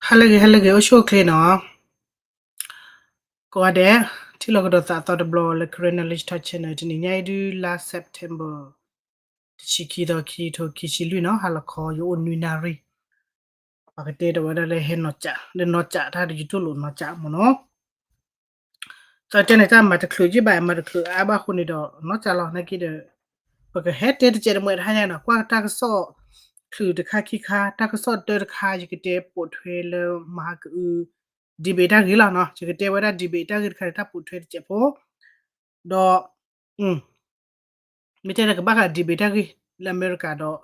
ဟါလၢအဂ့ၤ ဟါလၢအဂ့ၤ အိၣ်ဆူၣ်အိၣ်ချ့နီၤ. ကိးဂၤဒဲး ထံၣ်လိာ်ကဒီးသးအသီတဘျီလၢ Karen Knowledge Talk Channel တနံၤညါအံၤဒုး လါ September တဆံခံသီ ခံကထိခံဆံလွံၢ်နီၤ, ဟါလီၤခီ ယအိၣ်နွံနၣ်ရံၣ်, ပကတဲဒီးဝဲဒၣ်လၢဟဲနီၢ်ကၠး လၢနီၢ်ကၠးတၢ်ဒီး ယတူၢ်လိာ်နီၢ်ကၠးမ့ၢ်နီၤ. တၢ်တဲန့ၣ် တၢ်မၤတချုးယ့ၢ်ဘၣ် မၤတချုးအါဘၣ်အဃိန့ၣ်ဒီး နီၢ်ကၠးလီၤ နာ်က့ဒီး ပကဟဲတဲတစဲးတမှဲးတဟါညါနီၤ, ကွၢ်တၢ်ကစီၣ်ချုးတခါခံခါ, တၢ်ကစီၣ်တၢတခါ ယကတဲပိာ်ထွဲလၢမဟါကအု debate တၢ်ဂ့ၢ်လီၤနီၤ, ယကတဲဝဲဒၣ် debate တၢ်ဂ့ၢ်တခါန့ၣ် တၢ်ပိာ်ထွဲတစဲးဖိ, ဒီး မ့ၢ်တဲဒီးကဘၣ်ဃး debate တၢ်ဂ့ၢ် လၢအမဲရကၤဒီး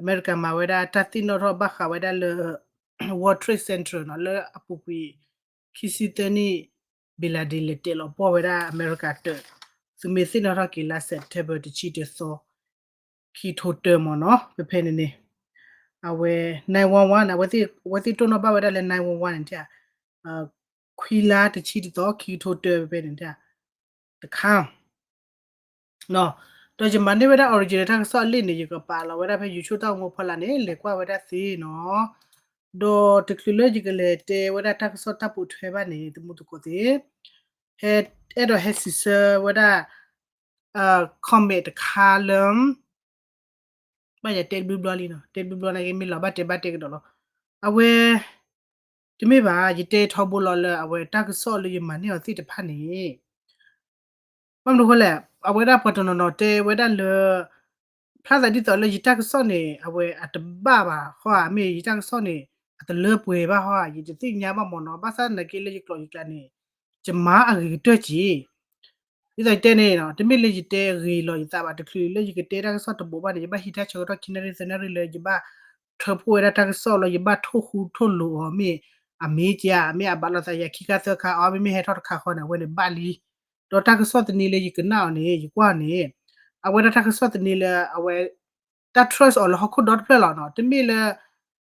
အမဲရကၤမၤဝဲဒၣ်တၢ်သ့ၣ်နီၣ်ထီၣ်ဘၣ်ဃးဝဲဒၣ်လၢ World Trade Center နီၤ, လၢအပူၤကွံာ် ခံဆံသၢနံၣ် Bin Laden လဲၤတဲာ်လီၤပှီၢ်ဝဲဒၣ်အမဲရကၤတၢး, သုမ့ၢ်သ့ၣ်နီၣ်ထီၣ်က့ၤလါ September တဆံတသီ ခံထိတၢမ့ၢ်နီၤ, ဖဲဖဲန့ၣ်န့ၣ် အဝဲ nine one one န့ၣ် အဝဲသ့ၣ်တိၢ်နီၣ်ဘၣ်ဝဲဒၣ်လၢ nine one one န့ၣ် ခွံလါတဆံတသီ ခံကထိတၢ ဖဲဖဲန့ၣ် တခါ ဒီးယမၤန့ၢ်ဝဲဒၣ် original တၢ်ကစီၣ်အလံာ်န့ၣ် ယကပာ်လီၤဝဲဒၣ်ဖဲ YouTube တၢ်အိၣ်မူဖီလာ်န့ၣ် လဲၤကွၢ်ဝဲဒၣ်သ့နီၤ. ဒီးတချုးလၢယကလဲၤတဲဝဲဒၣ်တၢ်ကစီၣ်တၢ်ပိာ်ထွဲဘၣ်န့ၣ် သမူသကိးသ့ၣ် ဟဲ အဲၣ်ဒိးဟဲစံးဆၢဝဲဒၣ် comment တခါလၢ ဘၣ်ယတဲတဘျုးဘျီလံနီၤ, တဲတဘျုးဘျီန့ၣ်က့ မ့ၢ်လီၤဘၣ်တဲဘၣ်တဲကဒီးလီၤ. အဝဲ တမ့ၢ်ဘၣ် ယတဲထီဘိလီၤလၢအဝဲတၢ်ကစီၣ်လၢယမၤန့ၢ်အီၤသ့ၣ်တဖၣ်န့ၣ် ဘၣ်မနုၤအဃိလဲၣ်, အဝဲဒၣ်ပှၤတနီၤနီၤတဲဝဲဒၣ်လၢ ဖျါသးဒ်သိးလၢယတၢ်ကစီၣ်န့ၣ် အဝဲအတဘၣ်ဘၣ်ဃီဧါ, မ့ၢ်ယတၢ်ကစီၣ်န့ၣ် အတလၢပှဲၤဘၣ်ဃီဧါ, ယတသ့ၣ်ညါဘၣ်မ့ၢ်နီၤ, ဘၣ်ဆၣ်သနာ်က့လၢယကျိာ်ယကျဲန့ၣ် ယမၤအဂ့ၤကတၢၢ်က့ၤ ဒ်သိးယတဲန့ၣ်နီၤ, တမ့ၢ်လၢယတဲဂ့ၤလီၤယသးဘၣ်, တချုးလၢယကတဲတၢ်ကစီၣ်တဘိးဘၣ်န့ၣ် ယဘၣ်ဟံးတၢ်ဆၢကတီၢ်ခံနၣ်ရံၣ်သၢနၣ်ရံၣ်လၢယဘၣ်ထၢဖှိၣ်ဝဲဒၣ်တၢ်ကစီၣ်လီၤ, ယဘၣ်ထိၣ်ဃူထိၣ်လိာ်အီၤ မ့ၢ်အမ့ၢ်ကဧါ, မ့ၢ်အဘၣ်လိာ်သးယၤခံခါသၢခါအီၤ, မ့မ့ၢ်ဟဲထီၣ်တခါဃီန့ၣ် အဝဲန့ၣ်ဘၣ်လံ. ဒီးတၢ်ကစီၣ်သန့လၢယကနၣ်အီၤန့ၣ် ယကွၢ်န့ၣ် အဝဲဒၣ်တၢ်ကစီၣ်သန့လၢအဝဲ တၢ် trust အီၤလၢဟီၣ်ခိၣ်ဒီတဖျၢၣ်လီၤနီၤ, တမ့ၢ်လၢ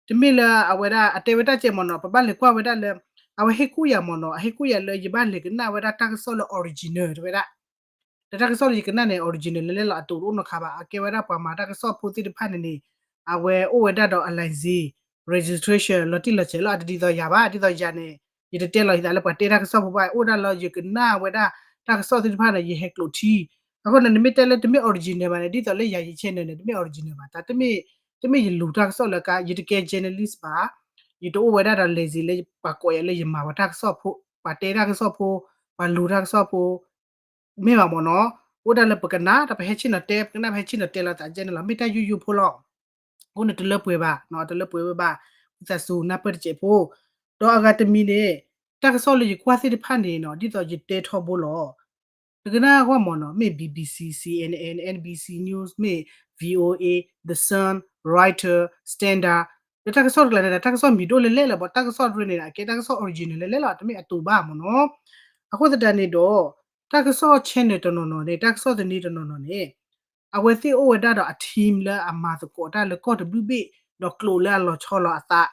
တမ့ၢ်လၢအဝဲဒၣ်အတဲဝဲတၢ်ကဲမ့ၢ်နီၤ, ပဘၣ်လဲၤကွၢ်ဝဲဒၣ်လၢ အဝဲဟ့ၣ်ကူၣ်ယၤမ့ၢ်နီၤ, အဟ့ၣ်ကူၣ်ယၤလၢယဘၣ်လဲၤကနၣ်ဝဲဒၣ်တၢ်ကစီၣ်လၢ original တဝဲဒၣ်, ဒီးတၢ်ကစီၣ်လၢယကနၣ်န့ၣ် original လဲၤလဲၤလီၤ, အတုးတအိၣ်နီတခါဘၣ်, အကဲဝဲဒၣ်ပှၤမၤတၢ်ကစီၣ်ဖိသ့ၣ်တဖၣ်န့ၣ်န့ၣ် အဝဲအိၣ်ဝဲဒၣ်ဒီးအ license registration လီၤတံၢ်လီၤဆဲးလီၤ, ဒ်သိးယၤဘၣ်, ဒ်သိးယၤန့ၣ် ယတတဲလီၤယသးလၢပှၤတဲတၢ်ကစီၣ်ဖိဘၣ်, အိၣ်ဒၣ်လၢယကနၣ်ဝဲဒၣ်တၢ်ကစီၣ်သ့ၣ်တဖၣ်န့ၣ် ယဟဲကျိးထံ, အဃိန့ၣ် နမ့ၢ်တဲလၢတမ့ၢ် original ဘၣ်န့ၣ် ဒ်သိးလၢယၤယ channel န့ၣ် တမ့ၢ် original ဘၣ်, တၢ်တမ့ၢ် တမ့ၢ်ယလူၤတၢ်ကစီၣ်လၢကါ, ယတကဲ journalist ဘၣ်, ယတအိၣ်ဝဲဒၣ်ဒီး license လၢပှၤကိးယၤလၢယမၤပှၤတၢ်ကစီၣ်ဖိ, ပှၤတဲတၢ်ကစီၣ်ဖိ, ပှၤလူၤတၢ်ကစီၣ်ဖိ မ့ၢ်ဘၣ်မ့ၢ်နီၤ, အိၣ်ဒၣ်လၢပကနၣ် ဒီးပဟဲဆ့ၣ်နီၤတဲ, ပကနၣ်ပဟဲဆ့ၣ်နီၤတဲလီၤသးကဲန့ၣ်လီၤ, မ့ၢ်တၢ်ယိယိဖိလီၤ. အဃိန့ၣ်တလၢပှဲၤဘၣ်, တလၢပှဲၤဝဲဘၣ်, ဝံသးစူၤနၢ်ပၢၢ်တစဲးဖိ, ဒီးအဂၤတမံၤန့ၣ် တၢ်ကစီၣ်လၢယကွၢ်သ့ၣ်တဖၣ်န့ၣ်နီၤ, ဒ်သိးယတဲထီဘိလီၤ. နကနၣ်ကွၢ်မ့ၢ်နီၤ, မ့ၢ် BBC, CNN, NBC News, မ့ၢ် VOA, The Sun, Reuters, Standard, ဒီးတၢ်ကစီၣ်တကျါန့ၣ် တၢ်ကစီၣ်မံၤဒိၣ်လဲၣ်လဲၣ်လီၤ, ဘၣ်တၢ်ကစီၣ်တရ့န့ၣ် အကဲတၢ်ကစီၣ် original လဲၣ်လဲၣ်လီၤ, တမ့ၢ်အတုးဘၣ်မ့ၢ်နီၤ. အဃိသတးန့ၣ်ဒီး တၢ်ကစီၣ် channel တနီၤနီၤန့ၣ်, တၢ်ကစီၣ်သန့တနီၤနီၤန့ၣ် အဝဲသ့ၣ်အိၣ်ဝဲဒၣ်ဒီးအ team လၢအမၤသကိးတၢ်လၢကီၢ်တဘျုးဘ့ၣ်, ဒီးကျိာ်လၢအလီၤဆီလီၤအသး.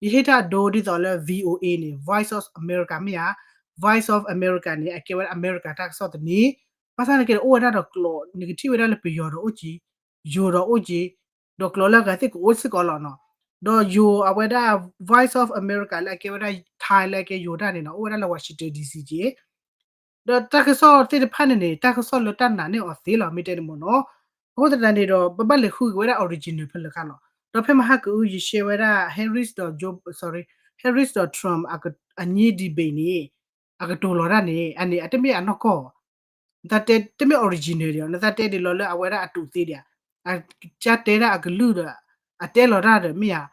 ယဟ့ၣ်တၢ်ဒိဒ်သိးလၢ VOA န့ၣ် Voice of America မ့ၢ်ဧါ, Voice of America န့ၣ် အကဲဝဲဒၣ်အမဲရကၤတၢ်ကစီၣ်သန့, ဘၣ်ဆၣ်န့ၣ်က့ဒီး အိၣ်ဝဲဒၣ်ဒီးကျိာ်, နကထံၣ်ဝဲဒၣ်လၢပယီၤဒီးအိၣ်က့ၤ, ယိၤဒီးအိၣ်က့ၤ, ဒီးကျိာ်လၢအဂၤသ့ၣ်ကအိၣ်စ့ၢ်ကီးလီၤနီၤ. ဒီးယိၤအဝဲဒၣ် Voice of America လၢအကဲဝဲဒၣ် Thai လၢအကဲယိၤတၢ်န့ၣ်နီၤ, အိၣ်ဝဲဒၣ်လၢ Washington D C က့ ဒီးတၢ်ကစီၣ်သ့ၣ်တဖၣ်န့ၣ်န့ၣ် တၢ်ကစီၣ်လၢတၢ်နာ်န့ၢ်အီၤသ့လီၤ, မ့ၢ်တဲန့ၣ်မ့ၢ်နီၤ. အဃိသတးန့ၣ်ဒီး ပဘၣ်လဲၤဃုက့ၤဝဲဒၣ် original ဖဲလဲၣ်ခါလီၤ. ဒီးဖဲမဟါကအု ယ share ဝဲဒၣ် Harris ဒီး Joe, sorry, Harris ဒီး Trump အ အ debate န့ၣ် အကတိၤလီၤတၢ်န့ၣ် အန့ၣ် အတမ့ၢ်အနီၢ်ကီၢ် နသးတဲတမ့ၢ် original ဒံးဧါ, နသးတဲဒ်လီၤလၢအဝဲဒၣ်အတုးသ့ဒံးဧါ, အကၢ်တဲဒၣ်အကလုၢ်ဒီး အတဲလီၤတၢ်ဒီးမ့ၢ်ဧါ,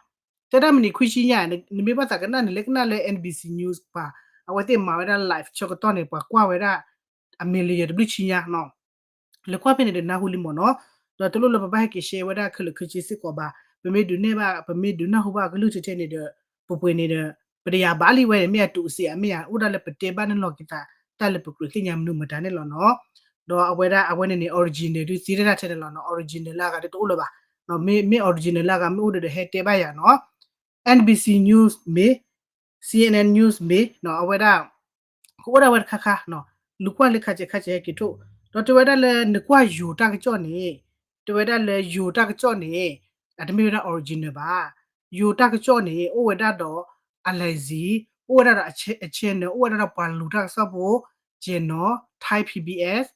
တဲဒၣ်မနုၤခွံဆံညါ, နမ့ၢ်ဘၣ်သးကနၣ်န့ၣ် လဲၤကနၣ်လၢ NBC News ပှၤ အဝဲသ့ၣ်မၤဝဲဒၣ် live ဆၢကတီၢ်န့ၣ် ပှၤကွၢ်ဝဲဒၣ် အ million တဘျုးဆံညါနီၤ. လဲၤကွၢ်ဖဲန့ၣ်ဒီးနၢ်ဟူလံမ့ၢ်နီၤ. ဒီးတလိၣ်လၢပဘၣ်ဟဲက့ၤ share ဝဲဒၣ်ခဲလၢာ်ခဲဆ့စ့ၢ်ကီးဘၣ်, ပမ့ၢ်ဒုးနဲၣ်ဘၣ် ပမ့ၢ်ဒုးနၢ်ဟူဘၣ်အကလုၢ်ထဲထဲန့ၣ်ဒီး ပပှဲၤန့ၣ်ဒီး ပတယၤဘၣ်လံဝဲန့ၣ် မ့ၢ်အတုးစ့ၢ်ဧါ မ့ၢ်ဧါ, အိၣ်ဒၣ်လၢပတဲဘၣ်န့ၣ်လီၤက့ၤသး တၢ်လၢပကြၢးသ့ၣ်ညါမနုၤမတၤန့ၣ်လီၤနီၤ. ဒီးအဝဲဒၣ်အဝဲန့ၣ်န့ၣ် original ဒုးသ့တၢ်ထဲန့ၣ်လီၤနီၤ, original လၢအဂၤဒုးတအိၣ်လၢၤဘၣ်, မ့ၢ် မ့ၢ် original လၢအဂၤမ့ၢ်အိၣ်ဒီး ဟဲတဲဘၣ်ယၤနီၤ. NBC News မ့ၢ် CNN News မ့ၢ်နီၤ, အဝဲဒၣ် ကအိၣ်ဒၣ်ဝဲတခါခါနီၤ, လူၤကွၢ်လၢခါဆဲးခါဆဲးဟဲက့ၤထိၣ်, ဒီးတဲဝဲဒၣ်လၢနကွၢ်ယိၤတၢ်ကစီၣ်န့ၣ်, တဲဝဲဒၣ်လၢယိၤတၢ်ကစီၣ်န့ၣ် အတမ့ၢ်ဝဲဒၣ် original ဘၣ်. ယိၤတၢ်ကစီၣ်န့ၣ် အိၣ်ဝဲဒၣ်ဒီး Malaysia အိၣ်ဝဲဒၣ်ဒီးအ channel အိၣ်ဝဲဒၣ်ဒီးပှၤလူၤတၢ်ကစီၣ်ဖိ Channel Thai P B S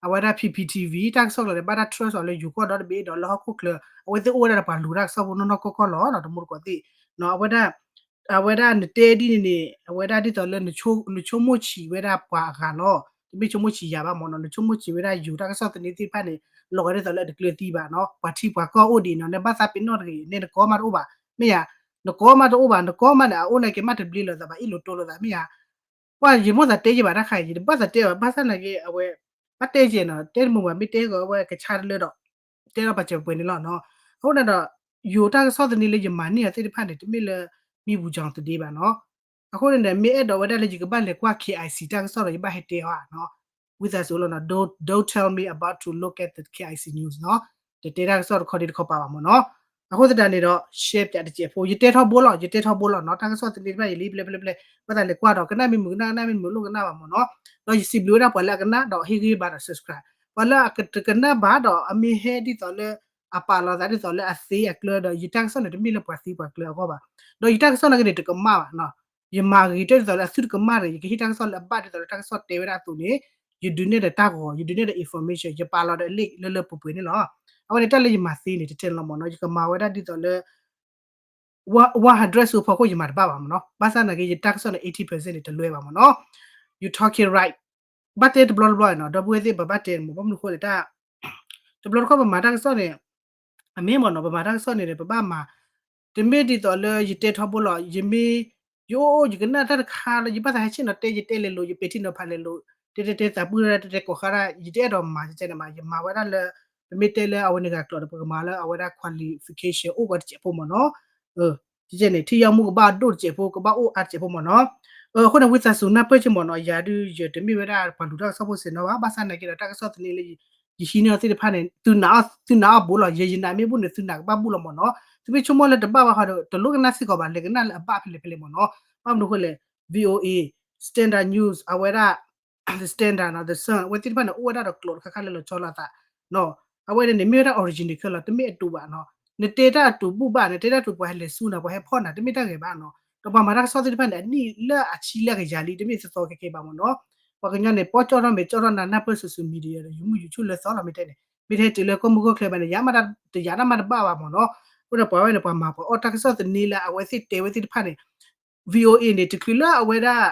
အဝဲဒၣ် P P T V တၢ်ကစီၣ်ကျိၤန့ၣ် ဘၣ်တၢ် trust အီၤလၢယိၤကီၢ်ဒီတဘ့ၣ် ဒီးလၢဟီၣ်ခိၣ်ချၢ အဝဲသ့ၣ်အိၣ်ဝဲဒၣ်ဒီးပှၤလူၤတၢ်ကစီၣ်ဖိနီၢ်နီၢ်ကီၢ်ကီၢ်လီၤ တမူတကိးသ့ၣ် အဝဲဒၣ် အဝဲဒၣ်နတဲဒ်န့ၣ်န့ၣ် အဝဲဒၣ်ဒ်သိးလၢ နဆိကမိၣ်ဆံးဝဲဒၣ်ပှၤအဂၤလီၤ တမ့ၢ်ဆိကမိၣ်ဆံးယၤဘၣ်မ့ၢ်နီၤ နဆိကမိၣ်ဆံးဝဲဒၣ်ယိၤတၢ်ကစီၣ်သန့သ့ၣ်တဖၣ်န့ၣ် လီၤဂာ်ဒ်သိးလၢအတကျၢၤသံဘၣ်နီၤ ပှၤထံပှၤကီၢ်အိၣ်ဒံးနီၤ နဘၣ်သးပ့ၤနီၣ်တဂ့ၤ နဲနကိးမးတအိၣ်ဘၣ် မ့ၢ်ယၤ နကိးမးတအိၣ်ဘၣ် နကိးမးန့ၣ် အအိၣ်န့ၣ်က့ၤမးတဘျ့လိာ်သးဘၣ် အ့ၣ်လိာ်တိလိာ်သး မ့ၢ်ယၤ ပှၤယမိၢ်သးတဲယဘၣ်တၢ်ခါအံၤ ယတဘၣ်သးတဲဘၣ် ဘၣ်ဆၣ်နာ်က့ အဝဲ ဘၣ်တဲကဲနီၤ တဲတမုာ်ဘၣ် မ့ၢ်တဲကီးအဝဲကဆါတလၢဒီး တဲလီၤပာ်စၢၤပှဲၤန့ၣ်လီၤနီၤ အဃိန့ၣ်ဒီး ယိၤတၢ်ကစီၣ်သန့လၢယမၤန့ၢ်အီၤသ့ၣ်တဖၣ်န့ၣ် တမ့ၢ်လၢ မံပူၤကၠီၤသဒ့ဘၣ်နီၤ အဃိန့ၣ်ဒီး မ့ၢ်အဲၣ်ဒိးဝဲဒၣ်လၢယကဘၣ်လဲၤကွၢ် K I C တၢ်ကစီၣ်ဒီး ယဘၣ်ဟဲတဲအီၤနီၤ ဝံသးစူၤလီၤနီၤ don't, don't tell me about to look at the K I C news နီၤ တတဲတၢ်ကစီၣ်တခီဒ်တခီပာ်ဘၣ်မ့ၢ်နီၤ အဃိသတးန့ၣ်ဒီး share ပၠးတစဲးဖိ ယတဲထီဘိလီၤ ယတဲထီဘိလီၤနီၤ တၢ်ကစီၣ်သန့တဖၣ်ယလံ ပျဲပျဲပျဲ ဘၣ်သးလဲၤကွၢ်ဒီး ကနၣ်မ့ၢ်မုာ်ကနၣ် ကနၣ်မ့ၢ်မုာ်လိၣ်ကနၣ်ဘၣ်မ့ၢ်နီၤ ဒီးယစံးဘျုးဝဲဒၣ်ပှၤလၢအကနၣ်ဒီးဟ့ၣ်ဂံၢ်ဘါဒီး subscribe ပှၤလၢအတကနၣ်ဘၣ်ဒီး အမ့ၢ်ဟဲဒ်သိးလၢ အပာ်လီၤသးဒ်သိးလၢအသ့အကျၢၤဒီး ယတၢ်ကစီၣ်န့ၣ် တမ့ၢ်လၢပှၤသ့ပှၤကျၢၤအဂီၢ်ဘၣ် ဒီးယတၢ်ကစီၣ်နာ်က့န့ၣ် တကမၣ်ဘၣ်နီၤ ယမၤဂ့ၤတဲဒ်သိးလၢအသုတကမၣ်တဂ့ၤ ယကဟ့ၣ်တၢ်ကစီၣ်လၢအဘၣ်ဒ်သိးလၢတၢ်ကစီၣ်တဲဝဲဒၣ်အသိးန့ၣ် ယဒုးနဲၣ်ဒီးတၢ်ဂီၤ ယဒုးနဲၣ်ဒီး information ယပာ်လီၤဒီးလံာ်လၢလၢပှဲၤပှဲၤန့ၣ်လီၤ အဝဲန့ၣ်တၢ်လၢယမၤသ့န့ၣ် တထဲန့ၣ်လီၤမ့ၢ်နီၤ ယကမၤဝဲဒၣ်ဒ်သိးလၢ one hundred ဆူဖီခိၣ်ယမၤတဘၣ်ဘၣ်မ့ၢ်နီၤ ဘၣ်ဆၣ်နာ်က့ ယတၢ်ကစီၣ်န့ၣ် eighty percent န့ၣ် တလွဲဘၣ်မ့ၢ်နီၤ you talking right ဘၣ်တဲတဘျီတဘျီနီၤ ဒီပုၢ်ဝဲၢ်သ့ၣ် ပဘၣ်တဲမ့ၢ် ဘၣ်မနုၤဃိလဲၣ်တၢ် တဘျီတခီၣ်ပမၤတၢ်ကစီၣ်န့ၣ် အမ့ၢ်မ့ၢ်နီၤ ပမၤတၢ်ကစီၣ်န့ၣ် ပဘၣ်မၤ တမ့ၢ်ဒ်သိးလၢယတဲထီဘိလီၤ ယမ့ၢ် ယအိၣ် ယကနၣ်တၢ်တခါလၢ ယဘၣ်သးဟဲဆ့ၣ်နီၤတဲ ယတဲလဲၤလိာ် ယပဲာ်ထံနီၤဖးလဲၤလိာ် တဲတဲတဲသးပှၢ်တၢ် တဲတဲကိးဃါတၢ် ယတအဲၣ်ဒိးမၤကဲန့ၣ်မး ယမၤဝဲဒၣ်လၢ ပမ့ၢ်တဲလၢအဝဲန့ၣ်ဂၤကျိာ်ဒီး ပကမၤလၢအဝဲဒၣ် qualification အိၣ်ဝဲတစဲးဖိမ့ၢ်နီၤ ကဲန့ၣ် ထံၣ်ယီမူကဘၣ်ဒိၣ်တစဲးဖိ ကဘၣ်အိၣ်အါတစဲးဖိမ့ၢ်နီၤ အဃိန့ၣ် ဝံသးစူၤနၢ်ပၢၢ်က့ၤမ့ၢ်နီၤ ယၤဒုးယတမ့ၢ်ဝဲဒၣ်ပှၤလူၤတၢ်ကစီၣ်ဖိစဲးနီၤဘၣ် ဘၣ်ဆၣ်နာ်က့ဒီးတၢ်ကစီၣ်သန့လၢ ယဟံးန့ၢ်အီၤသ့ၣ်တဖၣ်န့ၣ် သုနာ်အီၤ သုနာ်အီၤဘူးလီၤ ယယနာ်မ့ၢ်ဘူးန့ၣ် သုနာ်ကဘၣ်ဘူးလီၤမ့ၢ်နီၤ သုမ့ၢ်ဆိကမိၣ်လၢတဘၣ်ဘၣ်ဃီဒီး တလိၣ်ကနၣ်စ့ၢ်ကီးဘၣ် လဲၤကနၣ်လၢအဘၣ်ဖဲလဲၣ်ဖဲလဲၣ်မ့ၢ်နီၤ ဘၣ်မနုၤဃိလဲၣ် V O A Standard News အဝဲဒၣ် The Standard နီၤ The Sun အဝဲသ့ၣ်တဖၣ်န့ၣ် အိၣ်ဝဲဒၣ်ဒီးကျိာ်တခါခါလၢလီၤဆီလိာ်အသး အဝဲန့ၣ်န့ၣ် မ့ၢ်ဝဲဒၣ် original ခဲလၢာ် တမ့ၢ်အတူးဘၣ်နီၤ နတဲတၢ်အတူးဘူးဘၣ် နတဲတၢ်တူးပှၤဟဲလဲၤဆူနၤ ပှၤဟဲဖီၣ်နၤ တမ့ၢ်တၢ်ဂ့ၤဘၣ်နီၤ ဒီးပှၤမၤတၢ်ကစီၣ်သ့ၣ်တဖၣ်န့ၣ် အနံၣ်လၢအဆံလၢအကယၤလံ တမ့ၢ်သီသီခဲခဲဘၣ်မ့ၢ်နီၤ ပှၤကညီန့ၣ် ပီၣ်ကၠီၣ်ထီၣ်မဲာ်ကၠီၣ်ထီၣ်နၤ နၢ်ပၢၢ် social media ဒီး ယမုၢ် YouTube လၢသီလီၤ မ့ၢ်တဲန့ၣ် မ့ၢ်တဟဲတုၤလၢကီၢ်မုၢ်ကီၢ်ချၢဘၣ်န့ၣ် ယၤမးတယၤတၢ်မးတဘၣ်ဘၣ်မ့ၢ်နီၤ အဃိဒီးပှၤဝဲန့ၣ် ပှၤမၤပှၤအီၣ်တၢ်ကစီၣ်သန့လၢအဝဲသ့ၣ်တဲဝဲသ့ၣ်တဖၣ်န့ၣ် V O A န့ၣ် တချုးလၢအဝဲဒၣ်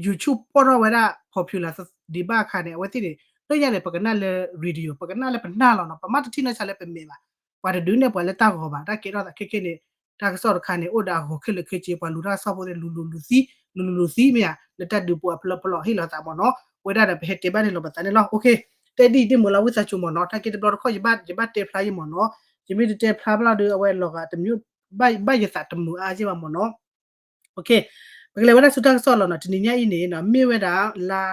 YouTube ပိၣ်ထီၣ်ဝဲဒၣ် popular ဒံးဘၣ်အခါန့ၣ် အဝဲသ့ၣ်န့ၣ် လၢညါန့ၣ် ပကနၣ်လၢ radio ပကနၣ်လၢပနၢ်လီၤနီၤ ပမ့ၢ်တထံၣ်နီၢ်ဆါလၢပမဲာ်ဘၣ် ပှၤတဒုးနဲၣ်ပှၤလၢတၢ်ဂီၤဘၣ် တၢ်ကဲထီၣ်သးခဲခဲန့ၣ် တၢ်ကစီၣ်တခါန့ၣ် အိၣ်ဒီးအဂီၤခဲလၢာ်ခဲဆ့ ပှၤလူၤတၢ်ကစီၣ်ဖိသ့ၣ် လူၤလူၤလူၤသံ လူၤလူၤလူၤသံမ့ၢ်ဧါ လၢတၢ်ဒုးပူၤအဖျၢၣ်ဖျၢၣ်ဟ့ၣ်လီၤသးမ့ၢ်နီၤ ဝဲဒၣ်ဒီးပဟဲတဲဘၣ်န့ၣ်လီၤပသးန့ၣ်လီၤ okay တဲဒ်အံၤဒ်မုာ်လီၤ ဝံသးစူၤမ့ၢ်နီၤ တၢ်က့တဘျီတခီၣ် ယဘၣ်တဲဖျါယမ့ၢ်နီၤ ယမ့ၢ်တတဲဖျါဘၣ်ဒီး အဝဲလီၤဂာ်တမံၤ ဘၣ်ယသးတမုာ်အါက့ဘၣ်မ့ၢ်နီၤ okay ပကလဲၤဝဲဒၣ်ဆူတၢ်ကစီၣ်လီၤနီၤ တနံၤညါအံၤန့ၣ်နီၤ မ့ၢ်ဝဲဒၣ်လါ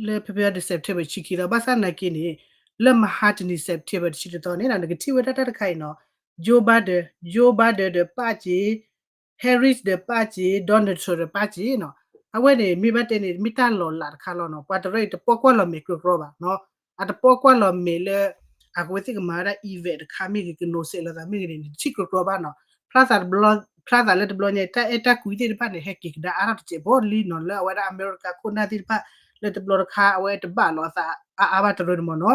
လၢဖဲဖဲဒီး September တဆံခံသီ ဘၣ်ဆၣ်နာ်က့န့ၣ် လၢမဟါတနံၤ September တဆံတသီန့ၣ် နကထံၣ်ဝဲဒၣ်တၢ်တခါအံၤနီၤ Joe Biden Joe Biden ဒီးပာ်က့ၤ Harris ဒီးပာ်က့ၤ Donald Trump ဒီးပာ်က့ၤနီၤ အဝဲန့ၣ် မ့ၢ်ဘၣ်တဲန့ၣ် မ့ၢ်တၢ်လီၤလးတခါလီၤနီၤ ပှၤတရၢအံၤတပိာ်ကွၢ်လီၤမဲာ်ကြီကြီဘၣ်နီၤ အတပိာ်ကွၢ်လီၤမဲာ်လၢ အဝဲသ့ၣ်ကမၤဝဲဒၣ် event တခါမ့ၢ်ဂ့ၤ ကနိးစဲးလိာ်သးမ့ၢ်ဂ့ၤန့ၣ် တဆံးကြီကြီဘၣ်နီၤ ဖျါသးတဘျီ ဖျါသးလၢတဘျီညါ တၢ်အဲၣ်တၢ်ကွံသ့ၣ်တဖၣ်န့ၣ် ဟဲက့ၤကဒါအါထီၣ်တစဲးဖိလံနီၤ လၢအဝဲဒၣ်အမဲရကၤခိၣ်နၢ်သ့ၣ်တဖၣ် လၢတဘျီတခါ အဝဲတဘၣ်လီၤအသးအါအါဘၣ်တရၢန့ၣ်မ့ၢ်နီၤ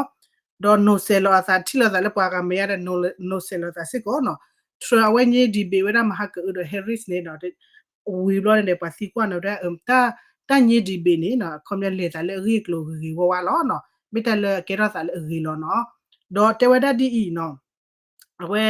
ဒီးနိးစဲးလီၤအသး ထံၣ်လိာ်သးလၢပှၤဂၤမဲာ်ညါဒီး နိးစဲးလီၤအသးစ့ၢ်ကီးနီၤ Trump အဝဲညါ debate ဝဲဒၣ်မဟါကအုးဒီး Harris န့ၣ်ဒီး ဝံၤဘျီန့ၣ် ပှၤသံကွၢ်န့ၣ်ဝဲဒၣ် တၢ်ညါ debate န့ၣ်နီၤ အခီပညီလဲၤသးလၢအဂ့ၢ်အကျိၤဂ့ၤဂ့ၤဝါဝါလီၤနီၤ မ့ၢ်တၢ်လၢအကဲထီၣ်သးလၢအဂ့ၤလီၤနီၤ ဒီးတဲဝဲဒၣ်ဒ်အံၤနီၤ အဝဲ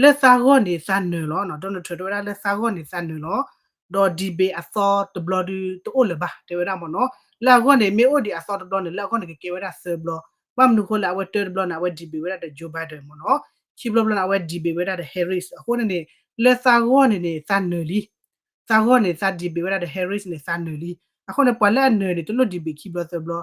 လၢသးဂီၢ်န့ၣ်သးနၢၤလီၤနီၤ Donald Trump တဲဝဲဒၣ်လၢသးဂီၢ်န့ၣ်သးနၢၤလီၤ ဒီး debate အသီတဘျီဒုးတအိၣ်လၢၤဘၣ် တဲဝဲဒၣ်မ့ၢ်နီၤ လၢအဂီၢ်န့ၣ် မ့ၢ်အိၣ်ဒံးအသီတဘျီန့ၣ် လၢအဂီၢ်န့ၣ်ကကဲဝဲဒၣ်သၢဘျီ ဘၣ်မနုၤဃိလၢအဝဲတၢတဘျီန့ၣ် အဝဲ debate ဝဲဒၣ်ဒီး Joe Biden မ့ၢ်နီၤ ခံဘျီဘျီန့ၣ် အဝဲ debate ဝဲဒၣ်ဒီး Harris အဃိန့ၣ်န့ၣ် လၢသးဂီၢ်န့ၣ်န့ၣ် သးနၢၤလံ သးဂီၢ်န့ၣ် သး debate ဝဲဒၣ်ဒီး Harris န့ၣ် သးနၢၤလံ အဃိန့ၣ် ပှၤလၢအနၢၤန့ၣ် တလိၣ် debate ခံဘျီသၢဘျီ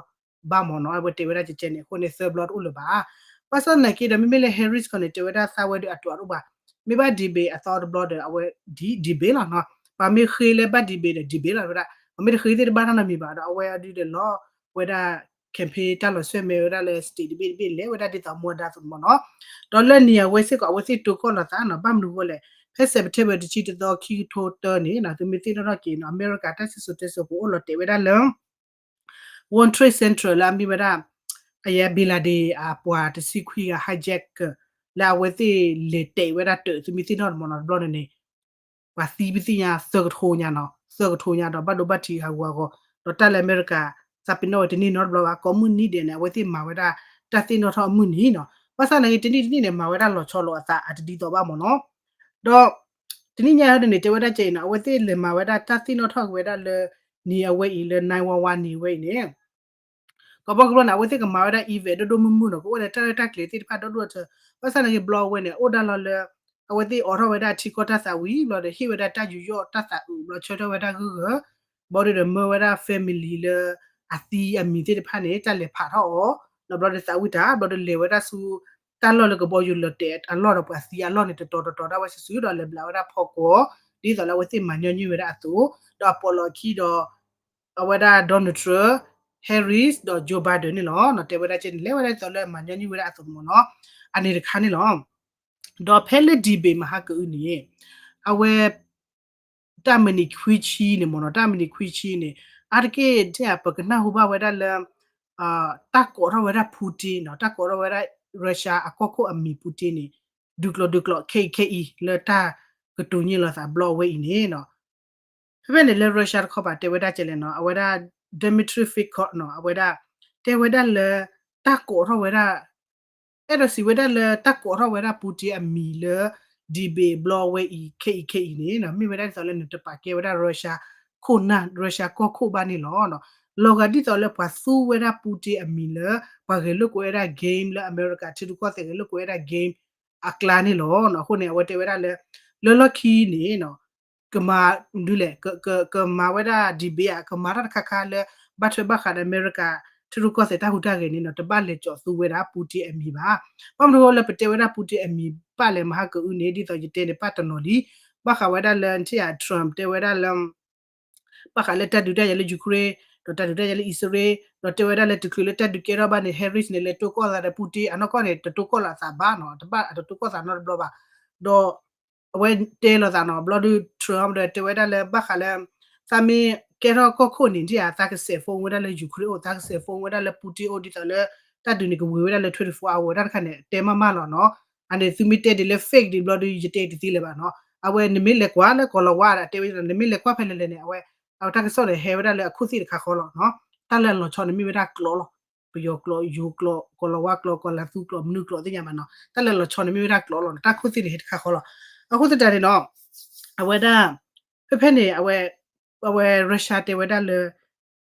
ဘၣ်မ့ၢ်နီၤ အဝဲတဲဝဲဒၣ်ကဲကဲန့ၣ် အဃိန့ၣ် သၢဘျီတအိၣ်လၢၤဘၣ် ဘၣ်ဆၣ်သနာ်က့ဒီး မ့မ့ၢ်လၢ Harris ခီန့ၣ် တဲဝဲဒၣ်သးဝဲဒုးအတူးအီၤတအိၣ်ဘၣ် မ့ၢ်ဘၣ် debate အသီတဘျီဒီး အဝဲ debate လီၤနီၤ ပှၤမ့ၢ်ဃ့လၢဘၣ် debate ဒီး debate လီၤဝဲဒၣ် ပှၤမ့ၢ်တဃ့သ့ၣ်တဘၣ်နီတမံၤဘၣ်ဒီး အဝဲအဒုးဒီးလီၤဝဲဒၣ် campaign တၢ်လီၤဆွဲမဲဝဲဒၣ်လၢ state တဘ့ၣ်တဘ့ၣ်လဲၤဝဲဒၣ်ဒ်သိးမူအဒါသိးမ့ၢ်နီၤ ဒီးလၢန့ၣ်အဝဲစ့ၢ်ကီး အဝဲသ့ၣ်တိၤကီၢ်လိာ်သးနီၤ ဘၣ်မနုၤအဃိလဲၣ် ဖဲ September တဆံတသီ ခံကထိတၢန့ၣ် သုမ့ၢ်သ့ၣ်နီၣ်ထီၣ်က့ၤနီၤ အမဲရကၤတၢ်စံၣ်စိၤတဲစိၤကအိၣ်လီၤတဲာ်ဝဲဒၣ်လၢ World Trade Center လၢအမ့ၢ်ဝဲဒၣ် အယဲ Bin Laden အပှၤတဆံခွံဂၤ hijack လၢအဝဲသ့ၣ်လဲၤတဲာ်ဝဲဒၣ်တၢ် သုမ့ၢ်သ့ၣ်နီၣ်တမီၤနီၤတဘျီန့ၣ်န့ၣ် ပှၤသံပသ့ၣ်ညါသၢကထိညါနီၤ သၢကထိညါဒီးဘၣ်ဒိဘၣ်ထံးဟးဂူာ်ဟးဂီၤ ဒီးတၢ်လၢအမဲရကၤ သးပ့ၤနီၣ်ဝဲတန့ၢ်နီတဘျီဘၣ် ကိးမုၢ်နံၤဒဲးန့ၣ် အဝဲသ့ၣ်မၤဝဲဒၣ်တၢ်သ့ၣ်နီၣ်ထီၣ်အမုၢ်နံၤနီၤ ဘၣ်ဆၣ်နာ်က့တနံၣ်တနံၣ်န့ၣ် မၤဝဲဒၣ်လီၤဆီလိာ်အသးအတဒ်သိးဘၣ်မီၤနီၤ ဒီး တနံၣ်ညါဟဲဒ်န့ၣ် တဲဝဲဒၣ်ကဲအံၤနီၤ အဝဲသ့ၣ်လဲၤမၤဝဲဒၣ်တၢ်သ့ၣ်နီၣ်ထီၣ်က့ၤဝဲဒၣ်လၢ နံၤအဝဲအံၤလၢ nine one one နံၤအဝဲအံၤန့ၣ် ကဘီကဘီန့ၣ် အဝဲသ့ၣ်ကမၤဝဲဒၣ် event ဒိၣ်ဒိၣ်မုၢ်မုၢ်နီၤ ကအိၣ်ဒီးတၢ်ရဲၣ်တၢ်ကျဲၤသ့ၣ်တဖၣ်ဒီဒိၣ်ထီၣ် ဘၣ်ဆၣ်နာ်က့ဘျီအဝဲန့ၣ် အိၣ်ဒၣ်လီၤလၢ အဝဲသ့ၣ်အိးထီၣ်ဝဲဒၣ်ထံကီၢ်တၢ်သးဝံၤ ဘျီဒီးဟ့ၣ်ဝဲဒၣ်တၢ်ယူးယီၣ်တၢ်သးအုး ဘျီဆၢထၢၣ်ဝဲဒၣ်ဂုၢ်ဂၢၢ် ဘျီဒီးမၢဝဲဒၣ် family လၢ အသံအမံၤသ့ၣ်တဖၣ်န့ၣ် တၢ်လဲၤဖးထီၣ်အီၤ ဒီးဘျီဒီးသးဝံၣ်တၢ် ဘျီဒီးလဲၤဝဲဒၣ်ဆူ တၢ်လီၢ်လၢကဘီယူၤလီၤတဲာ်အလီၢ်ဒီးပှၤသံအလီၢ်န့ၣ် တတီၤတတီၤဒၣ်ဝဲစုာ်စုာ်ဒီးလဲၤဘျးဝဲဒၣ်ဖီကွီၤ ဒ်သိးလၢအဝဲသ့ၣ်မၤညီနုၢ်ဝဲဒၣ်အသိး ဒီးအပိာ်လီၤအခံဒီး အဝဲဒၣ် Donald Trump, Harris ဒီး Joe Biden န့ၣ်လီၤ. တဲဝဲဒၣ်ကဲန့ၣ် လဲၤဝဲဒၣ်ဒ်သိးလၢမၤညီနုၢ်ဝဲဒၣ်အသိးမီၤနီၤ အန့ၣ်တခါန့ၣ်လီၤ. ဒီးဖဲလၢ debate မဟါကအုန့ၣ် အဝဲ တၢ်မံးနံးခွံဆံန့ၣ်မီၤနီၤ တၢ်မံးနံးခွံဆံန့ၣ် အါတက့ၢ်ထဲပကနၢ်ဟူဘၣ်ဝဲဒၣ်လၢ တၢ်ကိးထီၣ်ဝဲဒၣ် Putin နီၤ တၢ်ကိးထီၣ်ဝဲဒၣ် Russia အကီၢ်ခိၣ်အမံၤ Putin န့ၣ် ဒုးကျိးဒုးကျိး ခဲအံၤခဲအံၤ လၢတၢ်ကတိၤညိၣ်လီၤသးဘျီအဝဲအံၤန့ၣ်နီၤ ဖဲဖဲန့ၣ်လၢ Russia တခီပၤတဲဝဲဒၣ်ကဲလဲၣ်နီၤ အဝဲဒၣ် Dmitry Peskov နီၤ အဝဲဒၣ် တဲဝဲဒၣ်လၢ တၢ်ကိးထီၣ်ဝဲဒၣ် အဲၣ်ဒိးစံးဝဲဒၣ်လၢတၢ်ကိးထီၣ်ဝဲဒၣ် Putin အမံၤလၢ debate ဘျီဝဲအံၤ ခဲအံၤခဲအံၤန့ၣ်နီၤ မ့ၢ်ဝဲဒၣ်ဒ်သိးလၢနတပာ်ကဲဝဲဒၣ် Russia ခိၣ်နၢ် Russia ကီၢ်ခိၣ်ဘၣ်န့ၣ်လီၤ. လီၤဂာ်ဒ်သိးလၢပှၤသူဝဲဒၣ် Putin အမံၤလၢ ပှၤဂဲၤလိာ်ကွဲဝဲဒၣ် game လၢအမဲရကၤထံရူၢ်ကီၢ်သဲးဂဲၤလိာ်ကွဲဝဲဒၣ် game အကျါန့ၣ်လီၤ. အဃိန့ၣ် အဝဲတဲဝဲဒၣ်လၢ လၢလီၢ်ခံန့ၣ်နီၤ ကမၤ ဒ်လဲၣ် ကမၤဝဲဒၣ် debate ဧါ ကမၤတၢ်တခါခါလၢ ဘၣ်ထွဲဘၣ်ဃးဒီးအမဲရကၤ ထံရူၢ်ကီၢ်သဲးတၢ်ဟူးတၢ်ဂဲၤန့ၣ်နီၤ တဘၣ်လဲၤကၠီးသူဝဲဒၣ် Putin အမံၤဘၣ်. ဘၣ်မနုၤဃိလၢပတဲဝဲဒၣ် Putin အမံၤဘၣ်လဲၣ်မဟါကအုန့ၣ် ဒ်သိးယတဲန့ၣ် ဘၣ်တနီၤလံ ဘၣ်ဃးဝဲဒၣ်လၢ ထံၣ်ဧါ Trump တဲဝဲဒၣ်လၢ ဘၣ်ဃးလၢတၢ်ဒုးတၢ်ယၤလၢ Ukraine ဒီးတၢ်ဒုးတၢ်ယၤလၢ အံၣ်စရ့လး ဒီးတဲဝဲဒၣ်လၢတချုးလၢတၢ်ဒုးကဲထီၣ်ဘၣ်န့ၣ် Harris န့ၣ် လဲၤတိၢ်ကီၢ်သးဒီး Putin အနီၢ်ကီၢ်န့ၣ် တတိၢ်ကီၢ်လီၤအသးဘၣ်နီၤ တဘၣ်အတတိၢ်ကီၢ်သးနီတဘျီဘၣ်. ဒီး အဝဲတဲလိာ်သးနီၤ ဘျီဒုး Trump ဒီးတဲဝဲဒၣ်လၢဘၣ်ဃးလၢ သးမ့ၢ်ကဲထီၣ်ကီၢ်ခိၣ်န့ၣ် ထံၣ်ဧါ သးကစဲး phone ဝဲဒၣ်လၢ Ukraine အိၣ် သးကစဲး phone ဝဲဒၣ်လၢ Putin အိၣ် ဒ်သိးလၢ တၢ်ဒုးန့ၣ် ကဝံၤဝဲဒၣ်လၢ twenty-four hour တၢ်တခါန့ၣ် တဲမးမးလီၤနီၤ. အန့ၣ်သုမ့ၢ်တဲဒ်လၢ fake ဒ်ဘျီဒုး ယတဲတသ့လၢၤဘၣ်နီၤ. အဝဲနမ့ၢ်လဲၤကွၢ်လၢကီၤလၤဝါဒီး တဲဝဲဒၣ် နမ့ၢ်လဲၤကွၢ်ဖဲလဲၣ်လဲၣ်န့ၣ် အဝဲ အတၢ်ကစီၣ်န့ၣ် ဟဲဝဲဒၣ်လၢအခိၣ်သ့ၣ်တခါဃီလီၤနီၤ. တၢ်လၢအလီၤဆီန့ၣ်မ့ၢ်ဝဲဒၣ်ကျိာ်လီၤ. ပယီၤကျိာ် ယိၤကျိာ် ကီၤလၤဝါကျိာ် ကီၤလၤသူကျိာ် မနုၤကျိာ်သ့ၣ်ညါဘၣ်နီၤ. တၢ်လၢအလီၤဆီန့ၣ်မ့ၢ်ဝဲဒၣ်ကျိာ်လီၤနီၤ. တၢ်ခိၣ်သ့ၣ်န့ၣ် ဟဲတခါဃီလီၤ. အဃိသတးန့ၣ်နီၤ အဝဲဒၣ် ဖဲဖဲန့ၣ် အဝဲ အဝဲ Russia တဲဝဲဒၣ်လၢ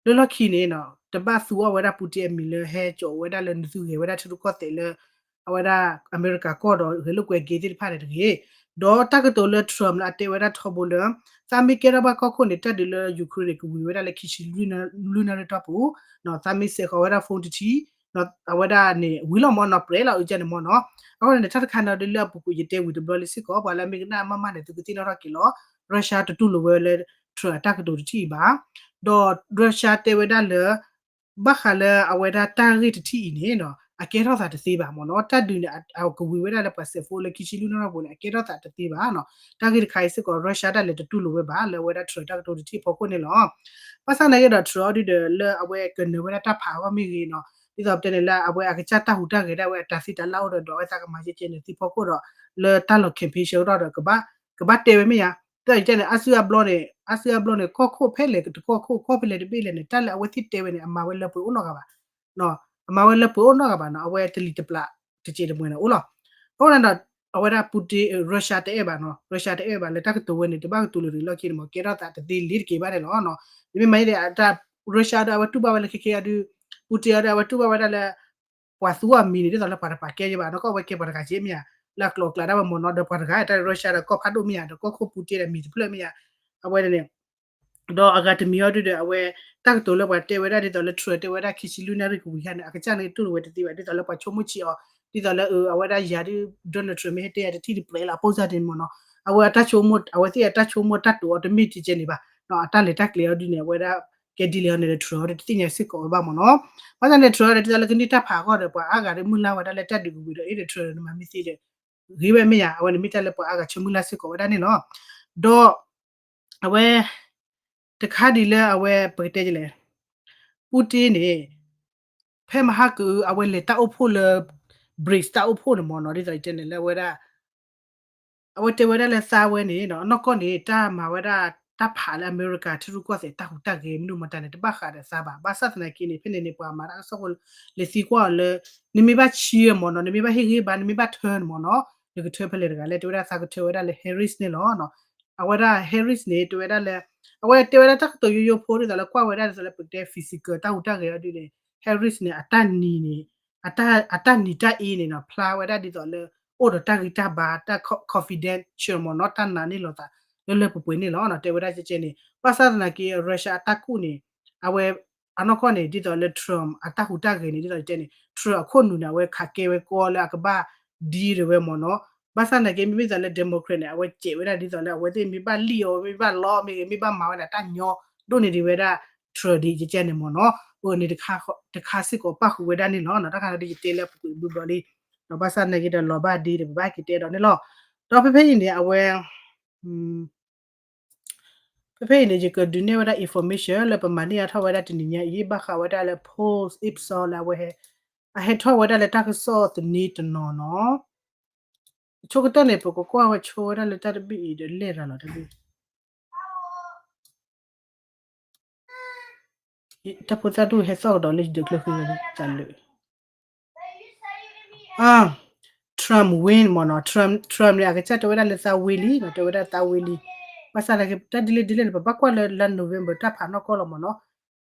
လၢလီၢ်ခံန့ၣ်နီၤ တဘၣ်သူအီၤဝဲဒၣ် Putin အမံၤလၢဟဲကၠီးဝဲဒၣ်လၢ နသုဂဲၤဝဲဒၣ်ထံရူၢ်ကီၢ်သဲးလၢ အဝဲဒၣ်အမဲရကၤကီၢ်ဒီးဂဲၤလိာ်ကွဲ game သ့ၣ်တဖၣ်န့ၣ်တဂ့ၤ. ဒီးတၢ်ကတိၤလၢ Trump လၢအတဲဝဲဒၣ်ထီဘိလၢ သးမ့ၢ်ကဲထီၣ်ဘၣ်ကီၢ်ခိၣ်န့ၣ် တၢ်ဒုးလၢ Ukraine န့ၣ် ကဝံၤဝဲဒၣ်လၢခံဆံလွံၢ်နၣ်ရံၣ်တီၢ်ပူၤ သးမ့ၢ်စဲးဃီၤဝဲဒၣ် phone တထံၣ် အဝဲဒၣ်န့ၣ် ဝံၤလီၤမၢ်နီၤ ပြဲးလီၤအုကၢန့ၣ်မၢ်နီၤ. အဃိန့ၣ် တၢ်တခါန့ၣ်ဒ်လၢအပူၤကွံာ် ယတဲဝံၤတဘျီလံစ့ၢ်ကီး ပှၤလၢအမ့ၢ်ကနၣ်မးမးန့ၣ် သုကသ့ၣ်နီၣ်ထီၣ်က့ၤလီၤ. Russia တတူၢ်လိာ်ဝဲလၢ Trump အတၢ်ကတိၤတထံၣ်အံၤဘၣ်. ဒီး Russia တဲဝဲဒၣ်လၢ ဘၣ်ဃးလၢအဝဲဒၣ်တၢ်ဂ့ၢ်တထံၣ်အံၤန့ၣ်နီၤ အကဲထီၣ်သးတသ့ဘၣ်မၢ်နီၤ. တၢ်ဒုးန့ၣ် အကဝံၤဝဲဒၣ်လၢပှၤစဲး phone လၢခံဆံလွံၢ်နၣ်ရံၣ်တီၢ်ပူၤန့ၣ် အကဲထီၣ်သးတသ့ဘၣ်နီၤ. တၢ်ဂ့ၢ်တခါအံၤစ့ၢ်ကီး Russia ဒၣ်လဲာ်တတူၢ်လိာ်ဝဲဘၣ် လၢအဝဲဒၣ် Trump တၢ်ကတိၤတထံၣ်အဖီခိၣ်န့ၣ်လီၤ. ဘၣ်ဆၣ်နာ်က့ဒီး Trump အီၤဒုဒီး လၢအဝဲကနၢၤဝဲဒၣ်တၢ်ဖးအဂီၢ်မ့ၢ်ဂ့ၤနီၤ ဒ်သိးပတဲန့ၣ်လၢအဝဲအကစၢ်တၢ်ဟူးတၢ်ဂဲၤဒၣ်ဝဲအတၢ်သံတၢ်လၢအိၣ်ဒီး ဒွးဝဲသးကမၤယဲၢ်ကဲန့ၣ်သ့ၣ်ဖီခိၣ်ဒီး လၢတၢ်လီၤ campaign ဆၢကတီၢ်ဒီး ကဘၣ်တဲဝဲမ့ၢ်ယါ တၢ်အံၤန့ၣ် အါစုအါဘျီန့ၣ် အါစုအါဘျီန့ၣ် ကီၢ်ခိၣ်ဖဲလဲၣ်တကီၢ်ခိၣ် ကီၢ်ဖဲလဲၣ်တဘ့ၣ်လဲၣ်န့ၣ် တၢ်လၢအဝဲသ့ၣ်တဲဝဲန့ၣ် အမၤဝဲလၢပှဲၤအိၣ်နီတဂၤဘၣ် အမၤဝဲလၢပှဲၤအိၣ်နီတဂၤဘၣ်နီၤ အဝဲတလံၤတပျၢ်တစဲးတမှဲၤန့ၣ်အိၣ်လီၤ. အဃိန့ၣ်ဒီး အဝဲဒၣ် Putin Russia တအဲၣ်ဘၣ်နီၤ Russia တအဲၣ်ဘၣ်လၢတၢ်ကတိၤဝဲန့ၣ် တဘၣ်ကတိၤလၢၤတဂ့ၤလီၢ်ခံန့ၣ်မး ကဲထီၣ်သးတသ့လ့ၤတက့ၤဘၣ်န့ၣ်လီၤ. နမ့ၢ်မၤယဲဒၣ် Russia ဒီးအဝဲတူၢ်ဘၣ်ဝဲလၢခဲခဲအံၤဒု Putin အီၤဒီးအဝဲတူၢ်ဘၣ်ဝဲဒၣ်လၢ ပှၤသူအီၤမံၤန့ၣ် ဒ်သိးလၢပှၤတပာ်ကဲယဲဘၣ်နီၤ ကီၢ်ဝဲကဲပှၤတဂၤက့မ့ၢ်ဧါ လၢအကျိၤအကျဲဒၣ်ဝဲမ့ၢ်နီၤ ဒီးပှၤတဂၤတၢ် Russia ဒီးကီၢ်ဖးဒိၣ်မ့ၢ်ဧါ ဒီးကီၢ်ခိၣ် Putin ဒီးမံၤတဖျၢၣ်မ့ၢ်ဧါ အဝဲန့ၣ် ဒီးအဂၤတမံၤအီၤဒုဒီး အဝဲ တၢ်ကတိၤလၢပှၤတဲဝဲဒၣ်ဒ်သိးလၢ Trump တဲဝဲဒၣ်ခံဆံလွံၢ်နၣ်ရံၣ်ကဝံၤခါန့ၣ် အကစၢ်န့ၣ်တူၢ်လိာ်ဝဲတသ့ဘၣ် ဒ်သိးလၢပှၤဆိကမိၣ်ဆံးအီၤ ဒ်သိးလၢအဝဲဒၣ်ယၤဒု Donald Trump မ့ၢ်ဟဲတဲယၤတထံၣ်တပျဲလီၤ အပိစၢ်ဒ်န့ၣ်မ့ၢ်နီၤ အဝဲအတၢ်ဆိကမိၣ် အဝဲသ့ၣ်အတၢ်ဆိကမိၣ်တၢ်တိာ်အီၤတမ့ၢ်ကဲကဲန့ၣ်ဘၣ် အတၢ်လဲၤတၢ်ကျဲၤအီၤဒုန့ၣ် အဝဲဒၣ် ကဲဒ်လဲၣ်အီၤန့ၣ်ဒီး Trump အီၤဒီးတသ့ၣ်ညါစ့ၢ်ကီးဝဲဘၣ်မ့ၢ်နီၤ ဘၣ်ဆၣ်န့ၣ် Trump အီၤဒီးဒ်သိးလၢကန့ၢ်တၢ်ဖးအဂီၢ်ဒီး ပှၤအါဂၤဒီးမုၢ်လၢ်ဝဲဒၣ်လၢတၢ်ဒုးကဝံၤဒီး အ့ဒီး Trump ဒီးနမၤမ့ၢ်သ့ဒီး ဂ့ၤဝဲမ့ၢ်ယၤ အဝဲန့ၣ်မ့ၢ်တၢ်လၢပှၤအါဂၤဆၢမုၢ်လၢ်စ့ၢ်ကီးဝဲဒၣ်န့ၣ်လီၤ. ဒီး အဝဲ တခါဒ်လၢအဝဲပကတဲလဲၣ် Putin န့ၣ် ဖဲမဟါကအု အဝဲလဲၤတၢ်အိၣ်ဖှိၣ်လၢ BRICS တၢ်အိၣ်ဖှိၣ်န့ၣ်မ့ၢ်နီၤ ဒ်သိးယတဲန့ၣ်လၢအဝဲဒၣ် အဝဲတဲဝဲဒၣ်လၢသးဝဲန့ၣ် အနီၢ်ကီၢ်န့ၣ် တၢ်မၤဝဲဒၣ်တၢ်ဖးလၢအမဲရကၤထံရူၢ်ကီၢ်သဲးတၢ်ဟူးတၢ်ဂဲၤမနုၤမတၤန့ၣ် တဘၣ်ဃးဒီးသးဘၣ်. ဘၣ်ဆၣ်သနာ်က့န့ၣ် ဖဲန့ၣ်န့ၣ် ပှၤမၤတၢ်ကစီၣ်ဖိ လဲၤသံကွၢ်အီၤလၢ နမ့ၢ်ဘၣ်ဆံးမ့ၢ်နီၤ နမ့ၢ်ဘၣ်ဟ့ၣ်ဂံၢ်ဘါ နမ့ၢ်ဘၣ်ထၢန့ၣ်မ့ၢ်နီၤ နကထၢဖဲလဲၣ်တဂၤလဲၣ် တဲဝဲဒၣ်သးကထၢဝဲဒၣ်လၢ Harris န့ၣ်လီၤ. အဝဲဒၣ် Harris န့ၣ် တဲဝဲဒၣ်လၢ အဝဲတဲဝဲဒၣ်တၢ်ကတိၤယိယိဖိဒ်သိးလၢကွၢ်ဝဲဒၣ်ဒ်သိးလၢပကတဲ physical တၢ်ဟူးတၢ်ဂဲၤအီၤဒ်န့ၣ် Harris န့ၣ် အတၢ်နံၤန့ၣ် အတၢ်နံၤတၢ်အ့န့ၣ်နီၤ ဖျါဝဲဒၣ်ဒ်သိးလၢ အိၣ်ဒီးတၢ်ဂံၢ်တၢ်ဘါ တၢ် confidential မ့ၢ်နီၤ တၢ်နာ်န့ၢ်လိာ်သး လၢလၢပှဲၤပှဲၤန့ၣ်လီၤ. တဲဝဲဒၣ်ကဲကဲန့ၣ် ဘၣ်ဆၣ်သနာ်က့ Russia အတၢ်ကူၣ်န့ၣ် အဝဲ အနီၢ်ကီၢ်န့ၣ် ဒ်သိးလၢ Trump အတၢ်ဟူးတၢ်ဂဲၤန့ၣ် ဒ်သိးတဲန့ၣ် Trump အခိၣ်နူာ်န့ၣ် အဝဲခးကဲဝဲကီလၢအကဘၣ် ဒ်တဝဲမ့ၢ်နီၤ. ဘၣ်ဆၣ်သနာ်က့ မ့မ့ၢ်ဒ်သိးလၢ Democrat န့ၣ် အဝဲစဲးဝဲဒၣ်ဒ်သိးလၢ အဝဲသ့ၣ်မ့ၢ်ဘၣ်လံၣ်အီၤ မ့ၢ်ဘၣ်လီမ့ၢ်ဂ့ၤ မ့ၢ်ဘၣ်မၤဝဲဒၣ်တၢ်ညီ ဒိၣ်န့ၢ်ဒံးဝဲဒၣ် Trump ဒ်ကဲကဲန့ၣ်မ့ၢ်နီၤ. အန့ၣ် တခါစ့ၢ်ကီးပၣ်ဃုာ်ဝဲဒၣ်န့ၣ်လီၤ. တၢ်ခါဒီးယတဲလၢအပူၤကွံာ်ဘျီဘျီလံ ဒီးဘၣ်ဆၣ်သနာ်က့ဒီးလီၤဘၣ်ဒ့ဒီး ပဘၣ်က့ၤတဲဒီးန့ၣ်လီၤ. ဒီးဖဲဖဲအံၤန့ၣ် အဝဲ ဖဲဖဲအံၤန့ၣ် ယကဒုးနဲၣ်ဝဲဒၣ် information လၢပမၤန့ၢ်အါထီၣ်ဝဲဒၣ်တနံၤညါအံၤ ဘၣ်ဃးဝဲဒၣ်လၢ Pulse Ipsos လၢအဝဲ အဟဲထီၣ်ဝဲဒၣ်လၢတၢ်ကစီၣ်သန့တနီၤနီၤ. ဆိကတၢၢ်န့ၣ် ပကကွၢ်ဝဲဆိဝဲဒၣ်လၢတၢ်တဘ့ၣ်အံၤဒီးလဲၣ်ရၤလီၤတဘ့ၣ် တၢ်ဖိသၣ်ဒိၣ်ဟဲသီၣ်ကဒီးလၢယဒၢးကျၢၢ်ဃံသးလၢ Trump win မ့ၢ်နီၤ Trump Trump န့ၣ် အကစၢ်တဲဝဲဒၣ်လၢသးဝ့လံနီၤ တဲဝဲဒၣ်သးဝ့လံ. ဘၣ်ဆၣ်သနာ်က့ တၢ်ဒ်လဲၣ်ဒ်လဲၣ်န့ၣ် ပဘၣ်ကွၢ်လၢလါ November တၢ်ဖးနီၢ်ကီၢ်လီၤမ့ၢ်နီၤ.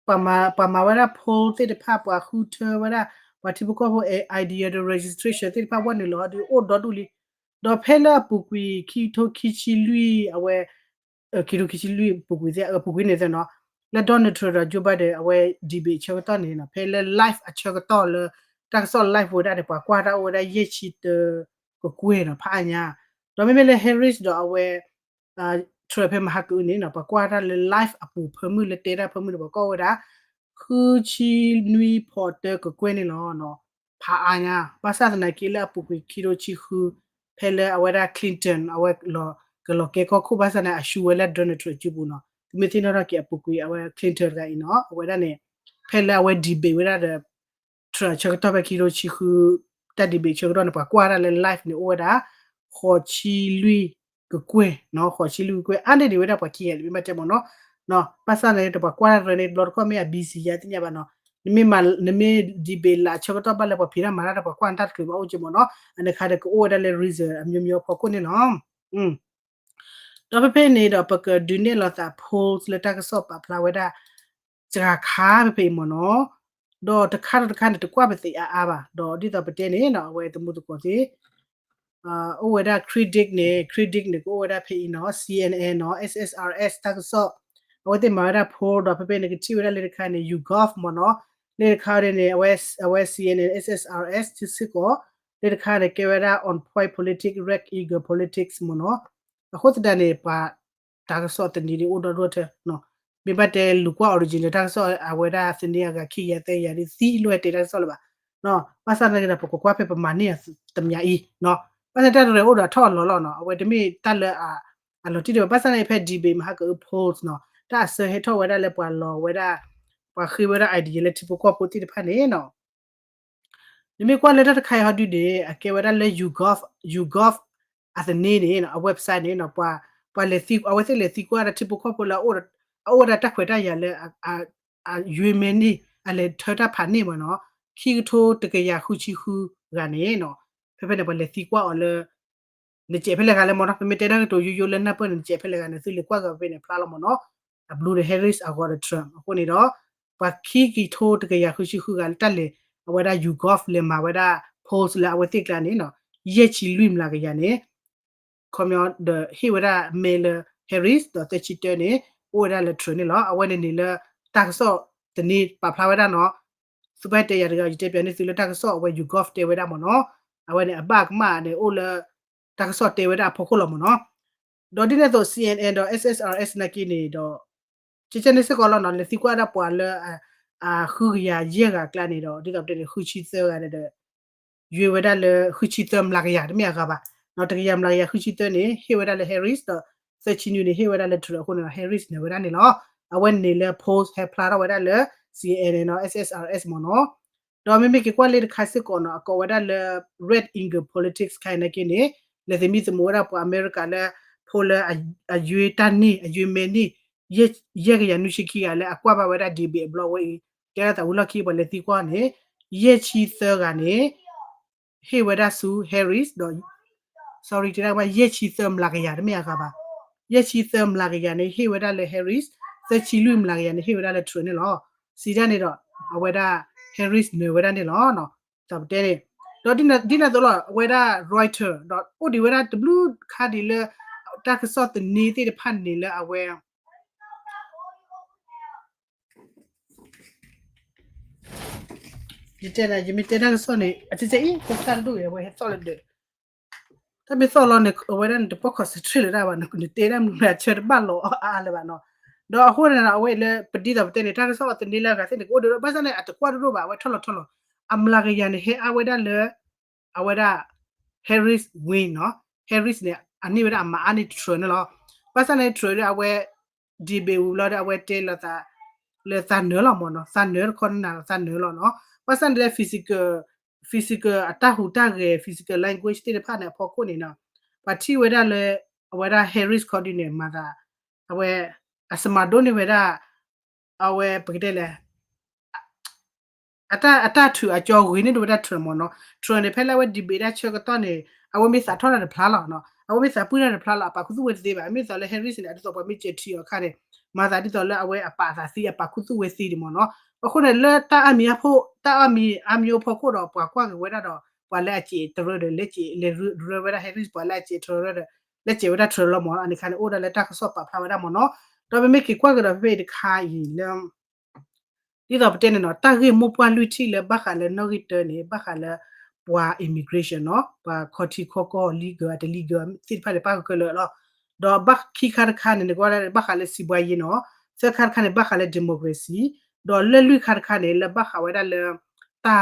ပှၤမၤဝဲဒၣ် poll သ့ၣ်တဖၣ် ပှၤဃုထၢဝဲဒၣ် ပှၤထံဖိကီၢ်ဖိ idea ဒီး registration သ့ၣ်တဖၣ် ဝဲနုာ်လီၤဟီဒုးအိၣ်ဒီဒူၣ်လံ. ဒီးဖဲလၢအပူၤကွံာ် ခံကထိခံဆံလွံၢ် အဝဲ ခံကထိခံဆံလွံၢ်ပူၤကွံာ်သ့ၣ် အပူၤကွံာ်န့ၣ်သ့ၣ်နီၤ လၢ Donald Trump ဒီး Joe Biden အဝဲ debate ဆၢကတီၢ်န့ၣ်နီၤ ဖဲလၢ live အဆၢကတီၢ်လၢ တၢ်ကစီၣ် live ဝဲဒၣ်န့ၣ် ပှၤကွၢ်တၢ်အိၣ်ဝဲဒၣ်ယဲၢ်ဆံတၢကကွဲၢ်နီၤ ဖးအါညါ. ဒီးမ့မ့ၢ်လၢ Harris ဒီးအဝဲ Trump ဖဲမဟါကအုန့ၣ်နီၤ ပှၤကွၢ်တၢ်လၢ live အပူၤဖၢမုၢ်လၢတဲတၢ်ဖၢမုၢ်န့ၣ် ပှၤကွၢ်ဝဲဒၣ် ဃုဆံနွံဖီတၢကကွဲၢ်န့ၣ်လီၤ. ဖးအါညါ ဘၣ်ဆၣ်သနာ်က့လၢအပူၤကွံာ်ခံကထိခံဆံဃု ဖဲလၢအဝဲဒၣ် Clinton အဝဲ ကလီၤကဲကီၢ်ခိၣ်ဘၣ်ဆၣ်န့ၣ် အရှုံးဝဲလၢ Donald Trump စုပူၤနီၤ. သုမ့ၢ်သ့ၣ်နီၣ်ထီၣ်က့ၤအပူၤကွံာ်အဝဲ Clinton တဂၤအံၤနီၤ အဝဲဒၣ်န့ၣ် ဖဲလၢအဝဲ debate ဝဲဒၣ်ဒီး Trump ဆၢကတီၢ်ဖဲခံကထိခံဆံဃု တၢ် debate ဆၢကတီၢ်န့ၣ် ပှၤကွၢ်တၢ်လၢ live န့ၣ် အိၣ်ဝဲဒၣ် ဃိးဆံလွံၢ်ကကွဲၢ်နီၤ ဃိးဆံလွံၢ်ကကွဲၢ် အါန့ၢ်ဒံးဝဲဒၣ်ပှၤခံဂၤလံ မ့ၢ်ဘၣ်တဲမ့ၢ်နီၤ. ဘၣ်ဆၣ်န့ၣ် တပှၤကွၢ်တၢ်တရၢန့ၣ် တဘျီတခီၣ်မ့ၢ်အ busy ယါသ့ၣ်ညါဘၣ်နီၤ. နမ့ၢ် နမ့ၢ် debate လၢအဆၢကတီၢ်ဘၣ်လၢပှၤဖံးတၢ်မၤတၢ်ဒီးပှၤကွၢ်နတၢ်တချုးဘၣ်အိၣ်က့မ့ၢ်နီၤ. အန့ၣ်ခါဒီးကအိၣ်ဝဲဒၣ်လၢ reason အမျိုးမျိုးအဖီခိၣ်န့ၣ်လီၤ. ဒီးဖဲဖဲန့ၣ်ဒီး ပကဒုးနဲၣ်လီၤသး polls လၢတၢ်ကစီၣ်ပာ်ဖျါဝဲဒၣ် စှၤခါဖဲဖဲအံၤမ့ၢ်နီၤ. ဒီးတခါဒီးတခါန့ၣ် တကွၢ်ပသ့ၣ်အါအါဘၣ်. ဒီးဒ်သိးပတဲန့ၣ်နီၤ အဝဲသမူသကိးသ့ၣ် အိၣ်ဝဲဒၣ် critic န့ၣ် critic န့ၣ် ကအိၣ်ဝဲဒၣ်ဖဲအံၤနီၤ C N N နီၤ S S R S တၢ်ကစီၣ် အဝဲသ့ၣ်မၤဝဲဒၣ် poll ဒီးဖဲဖဲန့ၣ် ကထံၣ်ဝဲဒၣ်လၢတခါန့ၣ် YouGov မ့ၢ်နီၤ. လၢတခါန့ၣ် အဝဲ အဝဲ C N N S S R S ထံစ့ၢ်ကီး လၢတခါန့ၣ် ကဲဝဲဒၣ် On Point Politics Red Eagle Politics မ့ၢ်နီၤ. အဃိသတးန့ၣ် ပှၤ တၢ်ကစီၣ်သန့ဒ်အိၣ်ဒီဒူၣ်ထဲ မ့ၢ်ဘၣ်တဲလူၤကွၢ် original တၢ်ကစီၣ် အဝဲဒၣ်သန့အဂၤခံကယၤသၢကယၤဒ် သံလွဲၢ်တဲတၢ်ကစီၣ်လၢၤဘၣ်. ဘၣ်ဆၣ်သနာ်က့ဒီး ပကကွၢ်ဖဲပမၤန့ၢ်အီၤတမံၤအံၤ ဘၣ်ဆၣ်တၢ်တရၢအိၣ်ဒီးထီၣ်အလီၢ်လီၤနီၤ အဝဲတမ့ၢ်တၢ်လၢ အလီၤတံၢ်ဒံးဘၣ် ဘၣ်ဆၣ်သနာ်က့ဖဲ debate မဟါကအု polls နီၤ တၢ်အစၢဟဲထီၣ်ဝဲဒၣ်လၢပှၤလီၤဝဲဒၣ် ပှၤဃ့ဝဲဒၣ် idea လၢထံဖိကီၢ်ဖိသ့ၣ်တဖၣ်န့ၣ်နီၤ နမ့ၢ်ကွၢ်လၢတၢ်တခါအံၤဟီဒုန့ၣ် အကဲဝဲဒၣ်လၢ YouGov YouGov အသန့န့ၣ် အ website န့ၣ် ပှၤလဲၤသံ အဝဲသ့ၣ်လဲၤသံကွၢ်ဒၣ်ထံဖိကီၢ်ဖိလၢ အအိၣ်ဝဲဒၣ်တၢ်ခွဲးတၢ်ယာ်လၢ အယွ့မဲန့ၢ် အလဲၤထၢတၢ်ဖးန့ၢ်မ့ၢ်နီၤ ခံကထိတကယၤဃုဆံဃုဂၤန့ၣ် ဖဲဖဲန့ၣ် ပှၤလဲၤသံကွၢ်အီၤလၢ နစဲးဖဲလဲၣ်ဂၤလဲၣ်မ့ၢ်နီၤ ပမ့ၢ်တဲတၢ်ကတိၤယိယိလၢနၢ်ပၢၢ်န့ၣ် နစဲးဖဲလဲၣ်ဂၤန့ၣ် သုလဲၤကွၢ်က့ၤဖဲန့ၣ်ဖျါလီၤမ့ၢ်နီၤ အဘျုးဒီး Harris အဂီၤဒီး Trump အဃိန့ၣ်ဒီး ပှၤခံကထိတကယၤဃုဆံဃုဂၤလၢတၢ်လဲၤ အဝဲဒၣ် YouGov လဲၤမၤဝဲဒၣ် polls လၢအဝဲသ့ၣ်ကျါန့ၣ်နီၤ ယဲၢ်ဆံလွံၢ်မျးကယၤန့ၣ် ခီပညီဒီးဟ့ၣ်ဝဲဒၣ်မဲလၢ Harris ဒီးသၢဆံတၢန့ၣ် အိၣ်ဝဲဒၣ်လၢ Trump န့ၣ်လီၤ. အဝဲန့ၣ်န့ၣ်လၢတၢ်ကစီၣ်သန့ပာ်ဖျါဝဲဒၣ်နီၤ သုဘၣ်တဲယၤတဂၤ ယတဲပၠးန့ၢ်သုလၢတၢ်ကစီၣ်အဝဲ YouGov တဲဝဲဒၣ်မ့ၢ်နီၤ အဝဲန့ၣ်အဘၣ်ကမၣ်န့ၣ်အိၣ်လၢ တၢ်ကစီၣ်တဲဝဲဒၣ်အဖီခိၣ်လီၤမ့ၢ်နီၤ ဒီးဒ်န့ၣ်အသိး C N N ဒီး S S R S နာ်က့န့ၣ်ဒီး ကဲကဲန့ၣ်စ့ၢ်ကီးလီၤနီၤ လဲၤသံကွၢ်ဒၣ်ပှၤလၢ အဃုကယၤယဲၢ်ဂၤအကျါန့ၣ်ဒီး ဒ်သိးပတဲန့ၣ် ဃုဆံသၢဂၤန့ၣ်ဒီး ယွ့ဝဲဒၣ်လၢဃုဆံသၢမျးကယၤ တမ့ၢ်အဂၤဘၣ် တကယၤမျးကယၤဃုဆံသၢန့ၣ် ဟ့ၣ်ဝဲဒၣ်လၢ Harris ဒီး သၢဆံနွံန့ၣ် ဟ့ၣ်ဝဲဒၣ်လၢ Trump အဃိန့ၣ်ဒီး Harris နၢၤဝဲဒၣ်န့ၣ်လီၤ. အဝဲန့ၣ်လၢ poll ဟဲဖျါထီၣ်ဝဲဒၣ်လၢ C N N ဒီး S S R S မ့ၢ်နီၤ. ဒီးမ့မ့ၢ်က့ၤကွၢ်လၢတခါစ့ၢ်ကီးနီၤ အကိးဝဲဒၣ်လၢ Red Eagle Politics ခါအံၤနာ်က့န့ၣ် လဲၤသမံသမိးဝဲဒၣ်ပှၤအမဲရကၤလၢ ဖိလၢအယွ့တၢ်န့ၢ် အယွ့မဲန့ၢ် ယဲၢ်ကယၤနွံဆံခံဂၤလၢအကွၢ်ဘၣ်ဝဲဒၣ် debate အဘျီဝဲအံၤ ကဲထီၣ်သးဝံၤလီၢ်ခံ ပှၤလဲၤသံကွၢ်န့ၣ် ယဲၢ်ဆံသၢဂၤန့ၣ် ဟ့ၣ်ဝဲဒၣ်ဆူ Harris ဒီး sorry တဲဒၣ်ကမၣ် ယဲၢ်ဆံသၢမျးကယၤ တမ့ၢ်အဂၤဘၣ်. ယဲၢ်ဆံသၢမျးကယၤန့ၣ် ဟ့ၣ်ဝဲဒၣ်လၢ Harris, သၢဆံလွံၢ်မျးကယၤန့ၣ် ဟ့ၣ်ဝဲဒၣ်လၢ Trump န့ၣ်လီၤ. စံးတၢ်န့ၣ်ဒီး အဝဲဒၣ် Harris နၢၤဝဲဒၣ်န့ၣ်လီၤ. ဒီးပတဲန့ၣ် ဒီးဒ်န့ၣ်အသိးလီၤ အဝဲဒၣ် Reuters ဒီးအိၣ်ဒံးဝဲဒၣ်တဘျုးခါဒံးလၢ တၢ်ကစီၣ်သန့သ့ၣ်တဖၣ်န့ၣ်လၢအဝဲ ယတဲနၤ ယမ့ၢ်တဲတၢ်ကစီၣ်န့ၣ် အတဲတဲအံၤ ကစၢ်တဒိၣ်အံၤ အဝဲဟဲသီၣ်လၢဒၢး, တၢ်မ့ၢ်သီၣ်လီၤန့ၣ် အဝဲဒၣ်န့ၣ် တပိာ် concentrate လၢၤတၢ်ဘၣ်နီၤ, နတဲဒၣ်မနုၤအဆၢတဘၣ်လီၤအါအါလၢၤဘၣ်နီၤ. ဒီးအဃိန့ၣ် အဝဲအံၤလၢ ပဒ်သိးပတဲန့ၣ် တၢ်ကစီၣ်အီၤသန့လၢအဂၤသ့ၣ်န့ၣ် ကအိၣ်ဒံးဒီး ဘၣ်ဆၣ်န့ၣ် အတကွၢ်တဒိၣ်ဘၣ် အဝဲထီၣ်လီၤထီၣ်လီၤ, အမျးကယၤန့ၣ် ဟဲအါဝဲဒၣ်လၢ အဝဲဒၣ် Harris win နီၤ, Harris န့ၣ် အန့ၢ်ဝဲဒၣ်အမၤအါန့ၢ် Trump န့ၣ်လီၤ. ဘၣ်ဆၣ်န့ၣ် Trump ဒီးအဝဲ debate ဝံၤဘျီဒီး အဝဲတဲလီၤသး လၢသးနၢၤလီၤမ့ၢ်နီၤ, သးနၢၤတခီနနၤလီၤ သးနၢၤလီၤနီၤ. ဘၣ်ဆၣ်န့ၣ်လၢ physical, physical အတၢ်ဟူးတၢ်ဂဲၤ physical language သ့ၣ်တဖၣ်န့ၣ်အဖီခိၣ်န့ၣ်နီၤ, ပှၤထံၣ်ဝဲဒၣ်လၢ အဝဲဒၣ် Harris ခီဒုန့ၣ် မၤသး အဝဲ အစမၤဒိၣ်န့ၢ်ဝဲဒၣ် အဝဲပကတဲလဲၣ် အတၢ် အတၢ်ထုးအကၠီဂ့ၤန့ၢ်ဒိၣ်ဝဲဒၣ် Trump မ့ၢ်နီၤ. Trump န့ၣ် ဖဲလၢအဝဲ debate တၢ်ဆၢကတီၢ်န့ၣ် အဝဲမ့ၢ်သးထီၣ်တၢ်တဖျါလီၤနီၤ, အဝဲမ့ၢ်သးပှၢ်တၢ်တဖျါလီၤ အပာ်ခူသူၣ်ဝဲတသ့ဘၣ်. မ့ၢ်သးလၢ Harris န့ၣ် အဒ်သိးပှၤမ့ၢ်စၢၤထံအီၤအခါန့ၣ် မၤသးဒ်သိးလၢအဝဲအပာ်အသးသ့ အပာ်ခူသူၣ်ဝဲသ့ဒံးမ့ၢ်နီၤ. အဃိန့ၣ် လၢတၢ်အါမံၤအါဖိ တၢ်အါမံၤအါမံၤအိၣ်ဖီခိၣ်ဒီး ပှၤကွၢ်က့ၤဝဲဒၣ်ဒီး ပှၤလၢအစဲးတရၢဒီး လၢစဲး လဲၤရၢဝဲဒၣ် Harris ပှၤလၢအစဲးတရၢဒီး လၢစဲးဝဲဒၣ် Trump လီၤမ့ၢ်နီၤ. အန့ၣ်ခါန့ၣ် အိၣ်ဒၣ်လၢတၢ်ကစီၣ်ပာ်ဖျါဝဲဒၣ်မ့ၢ်နီၤ. ဒီးပမ့ၢ်က့ၤကွၢ်ကဒီးဖဲဖဲအံၤတခါအံၤလၢ ဒ်သိးပတဲန့ၣ်နီၤ တၢ်ဂ့ၢ်မိၢ်ပှၢ်လွံၢ်ထံၣ်လၢဘၣ်ဃးလၢနီၣ်ဂံၢ်တၢန့ၣ် ဘၣ်ဃးလၢ ပှၤ immigration နီၤ, ပှၤခီထံခီကီၢ် legal တ legal သ့ၣ်တဖၣ်န့ၣ် ပၣ်ဃုာ်ခဲလၢာ်လီၤ. ဒီးဘၣ်ခံခါတခါန့ၣ် နကွၢ်ဒၣ် ဘၣ်ဃးလၢစံးဘှါယ့နီၤ, သၢခါတခါန့ၣ် ဘၣ်ဃးလၢ democracy, ဒီးလၢလွံၢ်ခါတခါန့ၣ် လၢဘၣ်ဃးဝဲဒၣ်လၢ တၢ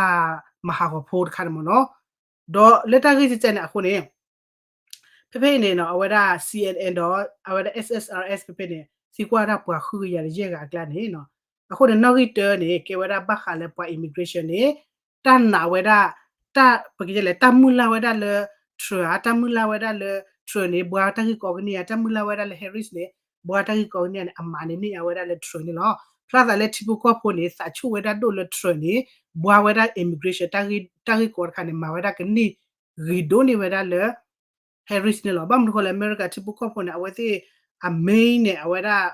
်မၤဟးဂီၤဖိတခါန့ၣ်မ့ၢ်နီၤ. ဒီးလၢတၢ်ဂ့ၢ်ကဲန့ၣ်အဃိန့ၣ် ဖဲဖဲအံၤန့ၣ်နီၤ အဝဲဒၣ် C N N ဒီး အဝဲဒၣ် S S R S ဖဲဖဲန့ၣ် သံကွၢ်ဒၣ်ပှၤဃုကယၤဒီးယဲၢ်ဂၤအကျါန့ၣ်နီၤ. အဃိန့ၣ် နီၣ်ဂံၢ်တၢန့ၣ် ကဲဝဲဒၣ်ဘၣ်ဃးလၢပှၤ immigration န့ၣ် တၢ်နာ်ဝဲဒၣ် တၢ် ပကတဲလဲၣ် တၢ်မုၢ်လၢ်ဝဲဒၣ်လၢ Trump ဧါ, တၢ်မုၢ်လၢ်ဝဲဒၣ်လၢ Trump န့ၣ် ဘှါတၢ်ဂ့ၢ်ကီကန့ၢ်ဧါ, တၢ်မုၢ်လၢ်ဝဲဒၣ်လၢ Harris န့ၣ် ဘှါတၢ်ဂ့ၢ်ကီကန့ၢ်ဧါန့ၣ် အမၤန့ၢ်န့ၢ်အဝဲဒၣ်လၢ Trump န့ၣ်လီၤ. ဖျါသးလၢထံဖိကီၢ်ဖိန့ၣ် သးဆိၣ်ဝဲဒၣ်ဒိၣ်လၢ Trump န့ၣ် ဘှါဝဲဒၣ် immigration တၢ်ဂ့ၢ် တၢ်ဂ့ၢ်ကီတခါန့ၣ် မၤဝဲဒၣ်ကန့ၢ်ဂ့ၤဒိၣ်န့ၢ်ဝဲဒၣ်လၢ Harris န့ၣ်လီၤ. ဘၣ်မနုၤဃိလၢ အမဲရကၤထံဖိကီၢ်ဖိန့ၣ် အဝဲသ့ၣ်အ main န့ၣ် အဝဲဒၣ်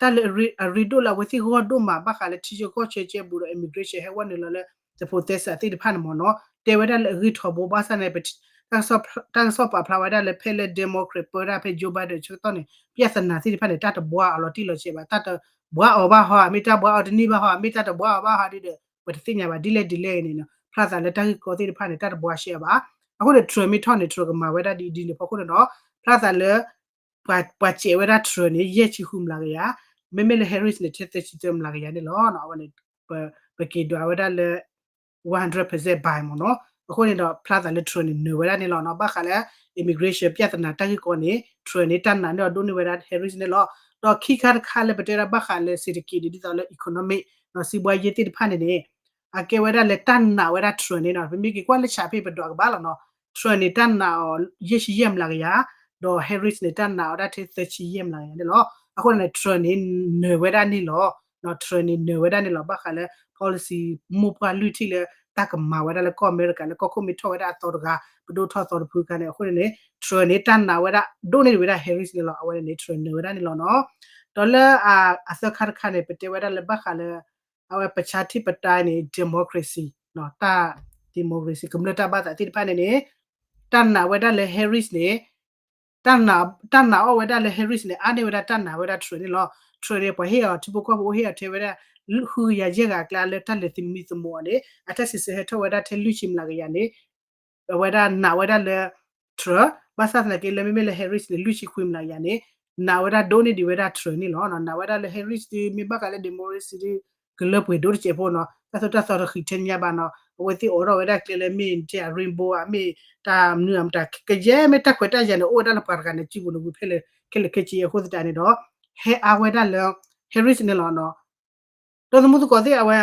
တၢ်လၢအရ့ အရ့ဒိၣ်လၢအဝဲသ့ၣ်ဂီၢ်ဒိၣ်မး ဘၣ်ဃးလၢထံဆၢကီၢ်ဆၢကဲဘူးဒီး immigration ဟဲဝဲနုာ်လီၤလၢ တဖိးသဲစးသ့ၣ်တဖၣ်န့ၣ်မ့ၢ်နီၤ တဲဝဲဒၣ်လၢအဂ့ၢ်ထီဘိ ဘၣ်ဆၣ်န့ၣ် ပ တၢ်ကစီၣ် တၢ်ကစီၣ်ပာ်ဖျါဝဲဒၣ်လၢဖဲလၢ Democrat ပၢတၢ်ဖဲ Joe Biden ဆၢကတီၢ်န့ၣ် ပြဿနာသ့ၣ်တဖၣ်န့ၣ် တၢ်တဘှါအီၤလီၤတံၢ်လီၤဆဲးဘၣ် တၢ်တဘှါအီၤဘၣ်ဟီ မ့ၢ်တၢ်ဘှါအီၤတန့ၢ်ဘၣ်ဟီ မ့ၢ်တၢ်တဘှါအီၤဘၣ်ဟီဒီး ပတသ့ၣ်ညါဘၣ် ဒ်လဲၣ်ဒ်လဲၣ်န့ၣ်နီၤ ဖျါသးလၢတၢ်ဂ့ၢ်ကီသ့ၣ်တဖၣ်န့ၣ် တၢ်တဘှါရှဲအီၤဘၣ် အဃိန့ၣ် Trump မ့ၢ်ထီၣ်န့ၣ် Trump ကမၤဝဲဒၣ်ဒ်အံၤဒ်န့ၣ် ဖီခိၣ်န့ၣ်ဒီး ဖျါသးလၢ ပှၤ ပှၤစဲးဝဲဒၣ် Trump န့ၣ် ယဲၢ်ဆံဃုမျးကယၤ မ့မ့ၢ်လၢ Harris န့ၣ် ထဲသၢဆံသၢမျးကယၤန့ၣ်လီၤ. အဝဲန့ၣ် ပ ပက့ၤဒွးဝဲဒၣ်လၢ one hundred percent by မ့ၢ်နီၤ အဃိန့ၣ်ဒီး ဖျါသးလၢ Trump န့ၣ် နၢၤဝဲဒၣ်န့ၣ်လီၤနီၤ ဘၣ်ဃးလၢ immigration ပြဿနာတၢ်ဂ့ၢ်ကီန့ၣ် Trump န့ၣ် တၢ်နာ်န့ၢ်အီၤဒိၣ်န့ၢ်ဝဲဒၣ် Harris န့ၣ်လီၤ. ဒီးခံခါတခါလၢပတဲဒၣ်ဘၣ်ဃးလၢ စံးတက့ၢ်န့ၣ် ဒ်သိးလၢ economic နီၤ စံးဘှါယ့သ့ၣ်တဖၣ်န့ၣ်န့ၣ် အကဲဝဲဒၣ်လၢတၢ်နာ်ဝဲဒၣ် Trump န့ၣ်နီၤ ပမ့ၢ်က့ၤကွၢ်လၢဆးဖ့ၣ်ပဒွးကဘၣ်လီၤနီၤ Trump န့ၣ် တၢ်နာ်အီၤ ယဲၢ်ဆံယဲၢ်မျးကယၤ ဒီး Harris န့ၣ် တၢ်နာ်အီၤဒၣ်ထဲသၢဆံယဲၢ်မျးကယၤန့ၣ်လီၤ. အဃိန့ၣ် Trump န့ၣ် နၢၤဝဲဒၣ်န့ၣ်လီၤ Trump န့ၣ် နၢၤဝဲဒၣ်န့ၣ်လီၤ ဘၣ်ဃးလၢ policy မိၢ်ပှၢ်လွံၢ်ထံၣ်လၢ တၢ်ကမၤဝဲဒၣ်လၢကီၢ်အမဲရကၤ လၢကီၢ်ခိၣ်မ့ၢ်ထီၣ်ဝဲဒၣ်အသီတဂၤ ပဒိၣ်ထီၣ်သီတဖုခါန့ၣ် အဃိန့ၣ်န့ၣ် Trump န့ၣ် တၢ်နာ်ဝဲဒၣ် ဒိၣ်န့ၢ်ဝဲဒၣ် Harris န့ၣ်လီၤ. အဝဲန့ၣ် Trump နၢၤဝဲဒၣ်န့ၣ်လီၤနီၤ. ဒီးလၢအသၢခါတခါန့ၣ် ပတဲဝဲဒၣ်လၢဘၣ်ဃးလၢ အဝဲ ประชาธิปไตย န့ၣ် democracy တၢ် democracy ကမျၢၢ်တၢ်ဘၣ်သးသ့ၣ်တဖၣ်န့ၣ်န့ၣ် တၢ်နာ်ဝဲဒၣ်လၢ Harris န့ၣ် တၢ်နာ် တၢ်နာ်အီၣ်ဝဲဒၣ်လၢ Harris န့ၣ် အါန့ၢ်ဝဲဒၣ်တၢ်နာ်ဝဲဒၣ် Trump န့ၣ်လီၤ. Trump န့ၣ် ပှၤဟ့ၣ်အီၤ ထံဖိကီၢ်ဖိအိၣ်ဟ့ၣ်အီၤထဲဝဲဒၣ် ဃုကယၤယဲၢ်ဂၤအကျါ လၢတၢ်လဲၤသမံသမိးအီၤန့ၣ် အတၢ်စံးဆၢဟဲထီၣ်ဝဲဒၣ်ထဲလွံၢ်ဆံမျးကယၤန့ၣ် အဝဲဒၣ်နာ်ဝဲဒၣ်လၢ Trump ဘၣ်ဆၣ်သနာ်က့လၢမ့မ့ၢ်လၢ Harris န့ၣ် လွံၢ်ဆံခွံမျးကယၤန့ၣ် နာ်ဝဲဒၣ်ဒိၣ်န့ၢ်ဒံးဝဲဒၣ် Trump န့ၣ်လီၤ. နာ်ဝဲဒၣ်လၢ Harris ဒုး မ့ၢ်ဘၣ်ဃးလၢ democracy ဒုး ကလၢပှဲၤဒိၣ်တစဲးဖိနီၤ တၢ်သိၣ်တၢ်သီတဃံးထဲညါဘၣ်နီၤ, အဝဲသ့ၣ်အိးထီၣ်ဝဲဒၣ်ကျဲလၢမ့ၢ် rainbow ဧါ မ့ၢ်တၢ်မနုၤအမတၤ ကယဲၢ်မ့ၢ်တၢ်ခွဲးတၢ်ယာ်န့ၣ် အိၣ်ဝဲဒၣ်လၢပှၤတဂၤန့ၣ် စုပူၤန့ၣ်ဝံၤဖဲလဲၣ် ခဲလၢာ်ခဲဆ့အဃိသတးန့ၣ်ဒီး ဟဲအါဝဲဒၣ်လၢ Harris န့ၣ်လီၤနီၤ. ဒီးသမူသကိးသ့ၣ်အဝဲ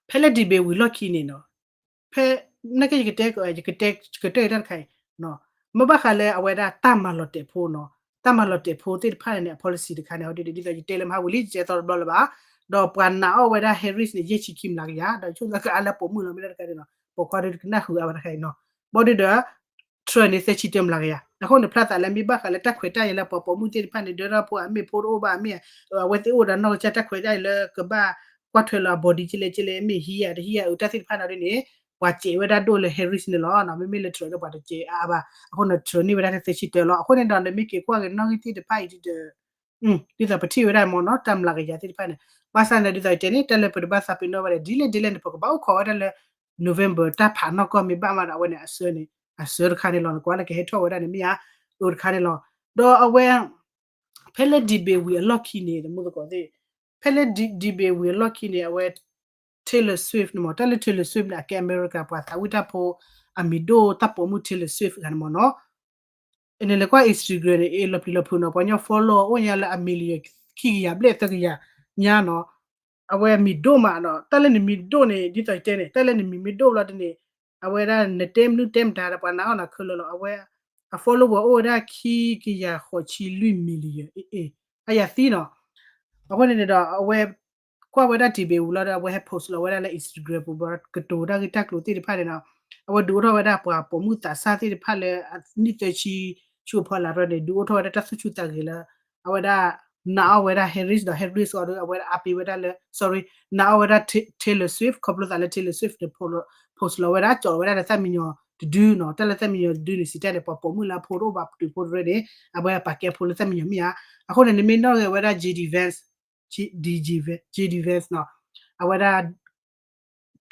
ဖဲလၢ debate ဝံၤလီၢ်ခံန့ၣ်နီၤ, ဖဲ နာ်က့ ယကတဲ ယကတဲတၢ်တခါအံၤ, မ့ၢ်ဘၣ်ဃးလၢအဝဲဒၣ်တၢ်မၤလီၤတဲာ်ဖိနီၤ, တၢ်မၤလီၤတဲာ်ဖိသ့ၣ်တဖၣ်န့ၣ် အ policy တခါန့ၣ် ဟီဒ်န့ၣ် ဒ်သိးယတဲလၢမဟါဝံၤလံ ယတဲသီတဘျီလၢၤဘၣ်, ဒီးပှၤနာ်အီၤဝဲဒၣ် Harris န့ၣ် ယဲၢ်ဆံခံမျးကယၤ, ဒီးဆိကမိၣ်အါလၢပိာ်မုၣ်လီၤ မ့ၢ်ဒၣ်တခါန့ၣ်နီၤ, ပိာ်ခွါဒုးတကနၣ်ဃုာ်အါဘၣ်တခါအံၤနီၤ, ဘၣ်ဒုးဒီး Trump န့ၣ် သၢဆံတၢမျးကယၤ, အဃိန့ၣ် ဖျါသးလၢမ့ၢ်ဘၣ်ဃးလၢတၢ်ခွဲးတၢ်ယာ်လၢပှၤပိာ်မုၣ်သ့ၣ်တဖၣ်န့ၣ် ဒၢထီၣ်ဖိအမ့ၢ်ဖိတအိၣ်ဘၣ်အမ့ၢ် အဝဲသ့ၣ်အိၣ်ဒီးနီၢ်ကစၢ်တၢ်ခွဲးတၢ်ယာ်လၢကဘၣ်ကွၢ်ထွဲလီၤအ body ကလဲၣ်ကလဲၣ် မ့ၢ်ဟံးယၤတဟံးယၤအတၢ်သ့ၣ်တဖၣ်န့ၣ်ဒ်န့ၣ် ပှၤစဲးဝဲဒၣ်ဒိၣ်လၢ Harris န့ၣ်လီၤ. မ့မ့ၢ်လၢ Trump ဒီးပှၤတစဲးအါအါဘၣ်, အဃိန့ၣ် Trump န့ၢ်ဝဲဒၣ်တၢ်သၢဆံတၢလီၤ. အဃိန့ၣ်ဒီး နမ့ၢ်က့ၤကွၢ်က့ၤနီၣ်ဂံၢ်သ့ၣ်တဖၣ်အံၤဒီး ဒ်သိးပထံၣ်ဝဲဒၣ်မ့ၢ်နီၤ တၢ်မျးကယၤသ့ၣ်တဖၣ်န့ၣ်, ဘၣ်ဆၣ်န့ၣ် ဒ်သိးယတဲန့ၣ် တၢ်လၢပတဘၣ်သးပ့ၤနီၣ်ဝဲဒၣ် ဒ်လဲၣ်ဒ်လဲၣ်န့ၣ် ပကဘၣ်အိၣ်ခိးဝဲဒၣ်လၢ November တၢ်ဖးနီၢ်ကီၢ်မ့ၢ်ဘၣ်မးဒီး အဝဲန့ၣ်အဆၢန့ၣ် အဆၢတခါန့ၣ်လီၤ. နကွၢ်လၢကဟဲထီၣ်ဝဲဒၣ်န့ၣ်မ့ၢ်ဧါ, အတခါန့ၣ်လီၤ. ဒီးအဝဲ ဖဲလၢ debate ဝံၤအလီၢ်ခံန့ၣ် သမူသကိးသ့ၣ်, ဖဲလၢ debate ဝံၤအလီၢ်ခံန့ၣ် အဝဲ Taylor Swift န့ၣ်မ့ၢ် တၢ်လၢ Taylor Swift န့ၣ် အကဲအမဲရကၤပှၤသးဝံၣ်တၢ်ဖိ အမံၤဒိၣ် တၢ်ပိာ်မုၣ် Taylor Swift ဂၤန့ၣ်မ့ၢ်နီၤ, နလဲၤကွၢ် Instagram န့ၣ် အ့ၣ် လီၤပျံၤလီၤဖုးနီၤ, ပှၤကညီ follow အိၣ်ညါလၢအ million ခံကယၤဘျဲၣ်သၢကယၤညါနီၤ, အဝဲမံၤဒိၣ်မးနီၤ, တၢ်လၢနမံၤဒိၣ်န့ၣ် ဒ်သိးယတဲန့ၣ် တၢ်လၢနမံၤမ့ၢ်ဒိၣ်လီၤဒ်န့ၣ် အဝဲဒၣ်နတဲမနုၤတဲမတၤဒီးပှၤနာ်အီၤနၤခဲလၢာ်လီၤ. အဝဲ အ follower အိၣ်ဝဲဒၣ်ခံကယၤဃိးဆံလွံၢ် million, အ့ၣ် အါယၤသံနီၤ. အဃိန့ၣ်န့ၣ်ဒီး အဝဲ ကွၢ်ဝဲဒၣ် debate ဝံၤလီၤဒီး အဝဲဟဲ post လီၤဝဲဒၣ်လၢ Instagram ပူၤ ကတိၤတၢ်ဂ့ၢ်တၢ်ကျိၤသ့ၣ်တဖၣ်န့ၣ်နီၤ, အဝဲဒုးအိၣ်ထီၣ်ဝဲဒၣ်ပှၤပိာ်မုၣ်သးစၢ်သ့ၣ်တဖၣ်လၢအနံၣ်သၢဆံဆူအဖီလာ်ဒီးန့ၣ် ဒုးအိၣ်ထီၣ်ဝဲဒၣ်တၢ်သူၣ်ဆူၣ်သးဂဲၤလၢ အဝဲဒၣ် နာ်အီၤဝဲဒၣ် Harris ဒီး Harris အီၤဒီး အဝဲဒၣ်အါပ့ၤဝဲဒၣ်လၢ sorry နာ်အီၤဝဲဒၣ် Taylor Swift ခီဖျိသးလၢ Taylor Swift န့ၣ် post လီၤဝဲဒၣ် ကၠီၣ်လီၤဝဲဒၣ်ဒီးသၣ်မံယီၤတဒုနီၤ, တၢ်လၢသၣ်မံယီၤတဒုန့ၣ် စံးတၢ်န့ၣ် ပှၤပိာ်မုၣ်လၢအဖိတအိၣ်ဘၣ်တုၤဖိတရၢန့ၣ် အဝဲပာ်ကဲဖိလၢသၣ်မံယီၤမ့ၢ်ဧါ. အဃိန့ၣ် နမ့ၢ်နီၣ်ဂ့ၤဝဲဒၣ် JD Vance, JD Vance နီၤ, အဝဲဒၣ်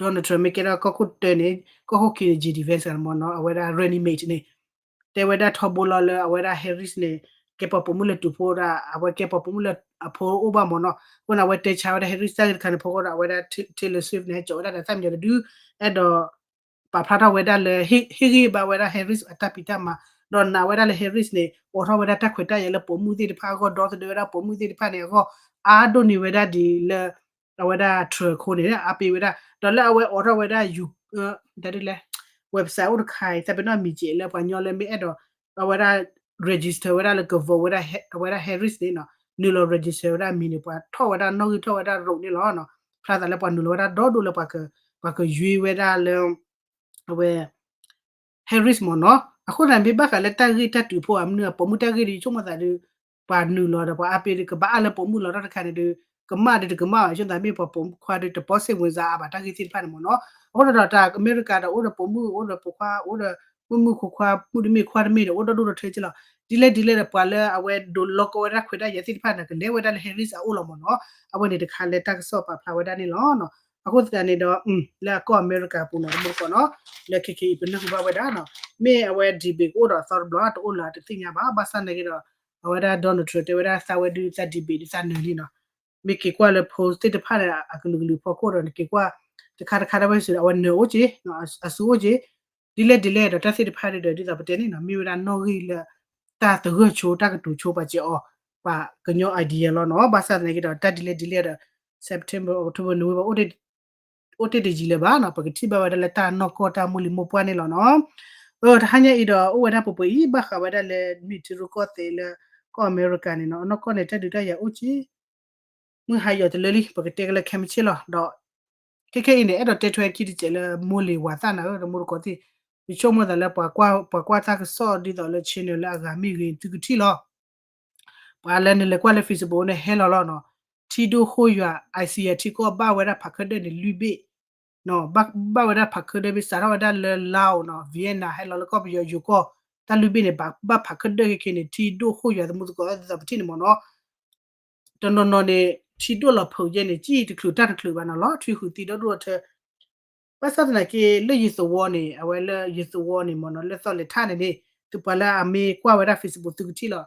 Donald Trump မ့ၢ်ကဲထီၣ်ကီၢ်ခိၣ်တၢန့ၣ် ကီၢ်ခိၣ်ခံန့ၣ် JD Vance မ့ၢ်နီၤ, အဝဲဒၣ် running mate န့ၣ် တဲဝဲဒၣ်ထီဘိလီၤလၢအဝဲဒၣ် Harris န့ၣ် ကဲပှၤပိာ်မုၣ်လၢတုၤဖိဒၣ် အဝဲကဲပှၤပိာ်မုၣ်လၢအဖိအိၣ်ဘၣ်မ့ၢ်နီၤ. အဃိန့ၣ် အဝဲတဲဆါဝဲဒၣ် Harris တၢ်ဂ့ၢ်တခါန့ၣ် ဖီခိၣ်ဒီး အဝဲဒၣ် Taylor Swift န့ၣ် ကၠီၣ်ဝဲဒၣ်ဒီးသၣ်မံယီၤတဒု အဲၣ်ဒိး ပာ်ဖျါထီၣ်ဝဲဒၣ်လၢ ဟ့ၣ်ဂံၢ်ဘါဝဲဒၣ် Harris အတၢ်ဖံးတၢ်မၤ, ဒီးနာ်ဝဲဒၣ်လၢ Harris န့ၣ် အိးထီၣ်ဝဲဒၣ်တၢ်ခွဲးတၢ်ယာ်လၢပိာ်မုၣ်သ့ၣ်တဖၣ်အဂီၢ် ဒီသဒၢဝဲဒၣ်ပိာ်မုၣ်သ့ၣ်တဖၣ်န့ၣ်အဂီၢ် အါဒိၣ်န့ၢ်ဝဲဒၣ်ဒ်လၢ အဝဲဒၣ် Trump အဃိန့ၣ် အါပ့ၤဝဲဒၣ် ဒီးလၢအဝဲအိးထီၣ်ဝဲဒၣ် ဒ်လဲၣ် website အိၣ်တခါအံၤ သးပ့ၤနီၣ်မံၤစဲးလၢပှၤကညီလၢမ့ၢ်အဲၣ်ဒိး အဝဲဒၣ် register ဝဲဒၣ်လၢက vote ဝဲဒၣ် အဝဲဒၣ် Harris န့ၣ်နီၤ နုာ်လီၤ register ဝဲဒၣ်မံၤန့ၣ် ပှၤထီၣ်ဝဲဒၣ်နီၣ်ဂံၢ်ထီၣ်ဝဲဒၣ်ရိးန့ၣ်လီၤ. ဖျါသးလၢပှၤနုာ်လီၤဝဲဒၣ်ဒီဒိၣ်လၢ ပှၤကယွ့ဝဲဒၣ်လၢ အဝဲ Harris မ့ၢ်နီၤ. အဃိသတးန့ၣ် မ့ၢ်ဘၣ်ဃးလၢတၢ်ဂ့ၢ်တၢ်တုၤဖိအမနုၤ အပိာ်မုၣ်တၢ်ဂ့ၢ်ဒီး ယဆိကမိၣ်သးဒီး ပှၤနုာ်လီၤဒီးပှၤအါပ့ၤဒီး ကဘၣ်အါလၢပိာ်မုၣ်လီၤတၢ်တခါန့ၣ်ဒီး ကမၣ်ဒီးတကမၣ်ဘၣ် ယဆိကမိၣ်သးမ့ၢ်ပှၤပိာ်ခွါဒီး တပီၣ်စ့ၣ်ဝင်စားအါဘၣ်တၢ်ဂ့ၢ်သ့ၣ်တဖၣ်န့ၣ်မ့ၢ်နီၤ. အဃိဒီးတၢ်အမဲရကၤဒီး အိၣ်ဒီးပိာ်မုၣ် အိၣ်ဒီးပိာ်ခွါ အိၣ်ဒီးမုၣ်မုၣ်ခွါခွါ မုၣ်တမ့ၢ်ခွါတမ့ၢ်ဒီး အိၣ်ဒီဒူၣ်ဒီထၢက့လီၤ. ဒ်လဲၣ်ဒ်လဲၣ်ဒီး ပှၤလၢအဝဲဒိးလီကီဝဲဒၣ်ခွဲးတၢ်ယာ်သ့ၣ်တဖၣ်န့ၣ် ကလဲၤဝဲဒၣ်လၢ Harris အအိၣ်လီၤမ့ၢ်နီၤ. အဝဲန့ၣ်တခါလၢတၢ်ကစီၣ်ပာ်ဖျါဝဲဒၣ်န့ၣ်လီၤ. အဃိသတးန့ၣ်ဒီး လၢအကီၢ်အမဲရကၤပူၤနီၤ တမူတကိးနီၤ လၢခဲခဲအံၤ ပနၢ်ဟူဘၣ်ဝဲဒၣ်နီၤ မ့ၢ်အဝဲ debate ကအိၣ်ဒီးအသီတဘျီ တအိၣ်လၢၤတသ့ၣ်ညါဘၣ်. ဘၣ်ဆၣ်သနာ်က့ဒီး အဝဲဒၣ် Donald Trump တဲဝဲဒၣ်သးဝဲဒုးသး debate ဒုးသးနၢၤလံနီၤ. မ့ၢ်က့ၤကွၢ်လၢ post သ့ၣ်တဖၣ်န့ၣ် အကလုာ်ကလုာ်ဖီခိၣ်ဒီး နက့ၤကွၢ် တခါတခါဒၣ်ဝဲစ့ၢ်ဒီး အဝဲနၢၤအိၣ်က့ၤ အစုအိၣ်က့ၤ ဒ်လဲၣ်ဒ်လဲၣ်ဒီးတၢ်သ့ၣ်တဖၣ်ဒီး ဒ်သိးပတဲန့ၣ်နီၤ မ့ၢ်ဝဲဒၣ်နီၣ်ဂံၢ်လၢ တၢ်သဂၢၢ်ဆိ တၢ်ကတိၤဆိပာ်စဲးအီၤ ပှၤကညီ idea လီၤနီၤ. ဘၣ်ဆၣ်သနာ်က့ဒီး တၢ်ဒ်လဲၣ်ဒ်လဲၣ်ဒီး September October November အိၣ်တ့ၢ်တယံာ်လၢၤဘၣ်နီၤ ပကထံၣ်ဘၣ်ဝဲဒၣ်လၢတၢ်နီၢ်ကီၢ်တၢ်မိၢ်လံၤမိၢ်ပှၢ်န့ၣ်လီၤနီၤ. တဟါညါအံၤဒီး အိၣ်ဝဲဒၣ်ပှဲၤပှဲၤအံၤ ဘၣ်ဃးဝဲဒၣ်လၢ မ့ၢ်ထံရူၢ်ကီၢ်သဲးလၢ ကီၢ်အမဲရကၤန့ၣ်နီၤ အနီၢ်ကီၢ်န့ၣ် တၢ်ဒုးတၢ်ယၤအိၣ်က့ၤ မုၢ်ဟါယီၤတလၢလံ ပကတဲကလၢခဲမုၢ်ဆ့ၣ်လီၤ. ဒီး ခဲခဲအံၤန့ၣ် အဲၣ်ဒိးတဲထွဲခံတစဲးလၢမိၢ်လံၤဝၤသၣ်နၤဧၢ တမူတကိးသ့ၣ်, ယဆိကမိၣ်သးလၢ ပှၤကွၢ်တၢ်ကစီၣ်ဒ်သိးလၢ channel လၢအဂၤမ့ၢ်ဂ့ၤ သုကထံၣ်လီၤ. ပှၤလၢနလဲၤကွၢ်လၢ Facebook န့ၣ် ဟဲလီၤလီၤနီၤ, ထံဒိၣ်ဃိၣ်ယွၤ အံၤစံယၤ ထံကီၢ်ဘၣ်ဝဲဒၣ်ဖးခၢၣ်ဒၢၣ်န့ၣ် လွံၢ်ဘ့ၣ် ဘၣ်ဝဲဒၣ်ဖးခၢၣ်ဒၢၣ်ဘ့ၣ် စးထီၣ်ဝဲဒၣ်လၢ Laos နီၤ Vietnam ဟဲလီၤလၢကီၢ်ပယီၤယိၤကီၢ် တၢ်လွံၢ်ဘ့ၣ်န့ၣ် ဘၣ်ဘၣ်ဖးခၢၣ်ဒၢၣ်ခဲခဲန့ၣ် ထံဒိၣ်ဃိၣ်ယွၤ သမူသကိးသ့ၣ်တဖၣ်ပထံၣ်န့ၣ်မ့ၢ်နီၤ. တနီၤနီၤန့ၣ် ထံဒိၣ်လီၤဖုးယဲန့ၣ် ကံၣ်တချုးတၢ်တချုးဘၣ်နီၤ လီၤထွံဃုာ်သံဒီဒူၣ်ဒီထၢ ဘၣ်ဆၣ်သနာ်က့ လၢယသဝီန့ၣ် အဝဲလၢယသဝီန့ၣ်မ့ၢ်နီၤ လၢသီၣ်လဲၤထၣ်န့ၣ်န့ၣ် သုပှၤလၢအမ့ၢ်ကွၢ်ဝဲဒၣ် Facebook သုကထံၣ်လီၤ.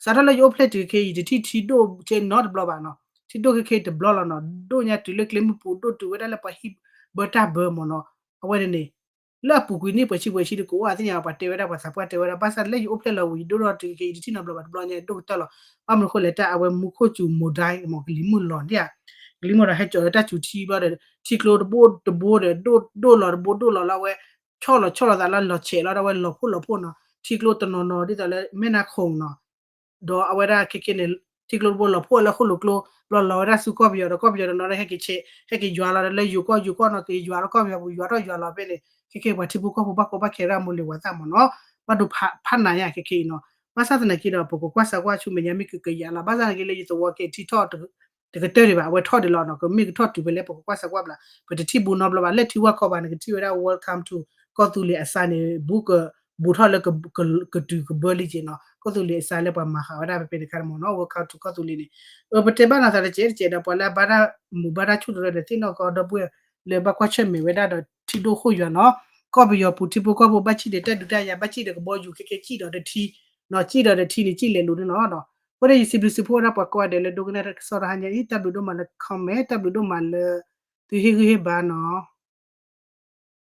စးထီၣ်လၢယအိၣ်ဖျဲၣ်တုၤခဲအံၤ ယတထံၣ်ထံဒိၣ်ကဲနီတဘျီဘၣ်နီၤ. ထံဒိၣ်ခဲခဲအံၤတဘျီလီၤနီၤ, ဒိၣ်ညါတုၤလၢကျဲမုၢ်ပူၤ ဒိၣ်တုၤဝဲဒၣ်လၢပှၤဟံၣ်ဘၢတၢ်ဘၢမ့ၢ်နီၤ, အဝဲန့ၣ်န့ၣ် လၢအပူၤကွံာ်နံၣ်ပှဲၤဆံပှဲၤဆံဒီး ကအိၣ်အသ့ၣ်ညါ ပှၤတဲဝဲဒၣ် ပှၤသးပှၢ်တဲဝဲဒၣ် ဘၣ်ဆၣ်လၢယအိၣ်ဖျဲၣ်လီၤဝံၤ ယဒိၣ်ထီၣ်တုၤခဲအံၤ ယတထံၣ်နီတဘျီဘၣ်, တဘျီညါဒိၣ်ကတၢၢ်လီၤ. ဘၣ်မနုၤဃိလဲၣ် တၢ်အဝဲမူခိၣ်စူၤမိၢ်ဒၢမ့ၢ် ကလံၤမုၢ်လီၤဒၣ်ဧါ, ကလံၤမုၢ်ဒီးဟဲကၠီၤလၢတၢ်စူၤထံဘျီဒီး ထံကျိတဘိတဘိဒီး ဒိၣ်ဒိၣ်လီၤတဘိဒိၣ်လီၤလၢအဝဲ ဆီၣ်လီၤဆီၣ်လီၤသးလၢလီၤဆဲးလီၤ ဒီးအဝဲလီၤဖှိၣ်လီၤဖှိၣ်နီၤ, ထံကျိတနီၤနီၤ ဒ်သိးလၢမဲၢ်နါခိၣ်နီၤ ဒီးအဝဲဒၣ်ခဲခဲန့ၣ် ထံကျိတဘိလီၤဖှိၣ်လၢဃိၣ်လိာ်ကျိ ဘျီလီၤဝဲဒၣ်ဆူကီၢ်ပယီၤဒီး ကီၢ်ပယီၤတနီၤဒီး ဟဲက့ၤဆဲး ဟဲက့ၤယွၤလီၤဒီး လၢယိၤကီၢ်ယိၤကီၢ်နီၤ က့ၤယွၤထီၣ်ကီၢ်ပယီၤပူၤ ယွၤထီၣ်ယွၤလီၤဖဲန့ၣ် ခဲခဲပှၤထံဖိကီၢ်ဖိဘၣ်ကီဘၣ်ခဲဒၣ်မိၢ်လ့ၤဝၤသၣ်မ့ၢ်နီၤ, ဘၣ်ဒိဖးနးယါခဲခဲအံၤနီၤ, ဘၣ်ဆၣ်သနာ်က့ဒီး ပကကွၢ်စၢၤကွၢ်ဆူမဲာ်ညါ မ့ၢ်ကကယၤလီၤ ဘၣ်ဆၣ်သနာ်က့လၢယသဝီက့ၤထံထီၣ် တကတၢၢ်ဒံးဘၣ် အဝဲထီၣ်ဒံးလီၤနီၤ ကမ့ၢ်ကထီၣ်တုၤဖဲလဲၣ် ပကကွၢ်စၢၤကွၢ်ဘျး ပတထံၣ်ဘူးနီတဘျီဘၣ် လၢထံဝၣ်ကီၢ်ဘၣ်န့ၣ် ကထံၣ်ဝဲဒၣ် welcome to ကီၢ်သူလ့ၤအစါန့ၣ် ဘူးက ဘူးထီၣ်လၢ ကတုၤကဘၢလံက့နီၤ ကီၢ်သူလ့ၤအစါလၢပှၤမၤဃာ်ဝဲဒၣ်ဖဲဖဲန့ၣ်ခါမ့ၢ်နီၤ welcome to ကီၢ်သူလ့ၤန့ၣ်, ပတဲဘၣ်နီၤသးတကဲးတကဲးဒီး ပှၤလၢအဘၣ်တၢ်မူဘၣ်တၢ်ဆိၣ်တရၢဒီးသ့ၣ်နီၣ်ကီးဒီပုၢ်ဝဲၢ် လၢဘၣ်ကွၢ်ဆၢၣ်မဲာ်ဝဲဒၣ်ဒီးထံဒိၣ်ဃိၣ်ယွၤနီၤ, ကီၢ်ပယီၤပူၤထံဖိကီၢ်ဖိဘၣ်စံၣ်ဒီးတၢ်ဒုးတၢ်ယၤ ဘၣ်စံၣ်ဒီးကဘီယူၤခဲခဲစံၣ်ဒီးတထံ နီၤ စံၣ်ဒီးတထံန့ၣ် စံၣ်လဲၤလိၤန့ၣ်လီၤ. အဃိန့ၣ် ယစံးဘျုးစံးဖှိၣ်ဝဲဒၣ်ပှၤကိးဂၤဒဲးလၢဒိကနၣ်တၢ်ကစီၣ်တဟါညါအံၤ တၢ်ဘျုးဒိၣ်မးလၢ comment တၢ်ဘျုးဒိၣ်မးလၢ သုဟ့ၣ်ဂံၢ်ဟ့ၣ်ဘါနီၤ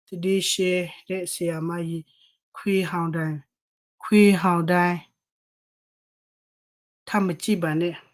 သုဒ့ရှဲ ဒဲးဆံးအမါယံၤ ခွံဟီၣ်ဒၣ် ခွံဟီၣ်ဒၣ် ထၢ်မစံၣ်ဘၣ်န့ၣ်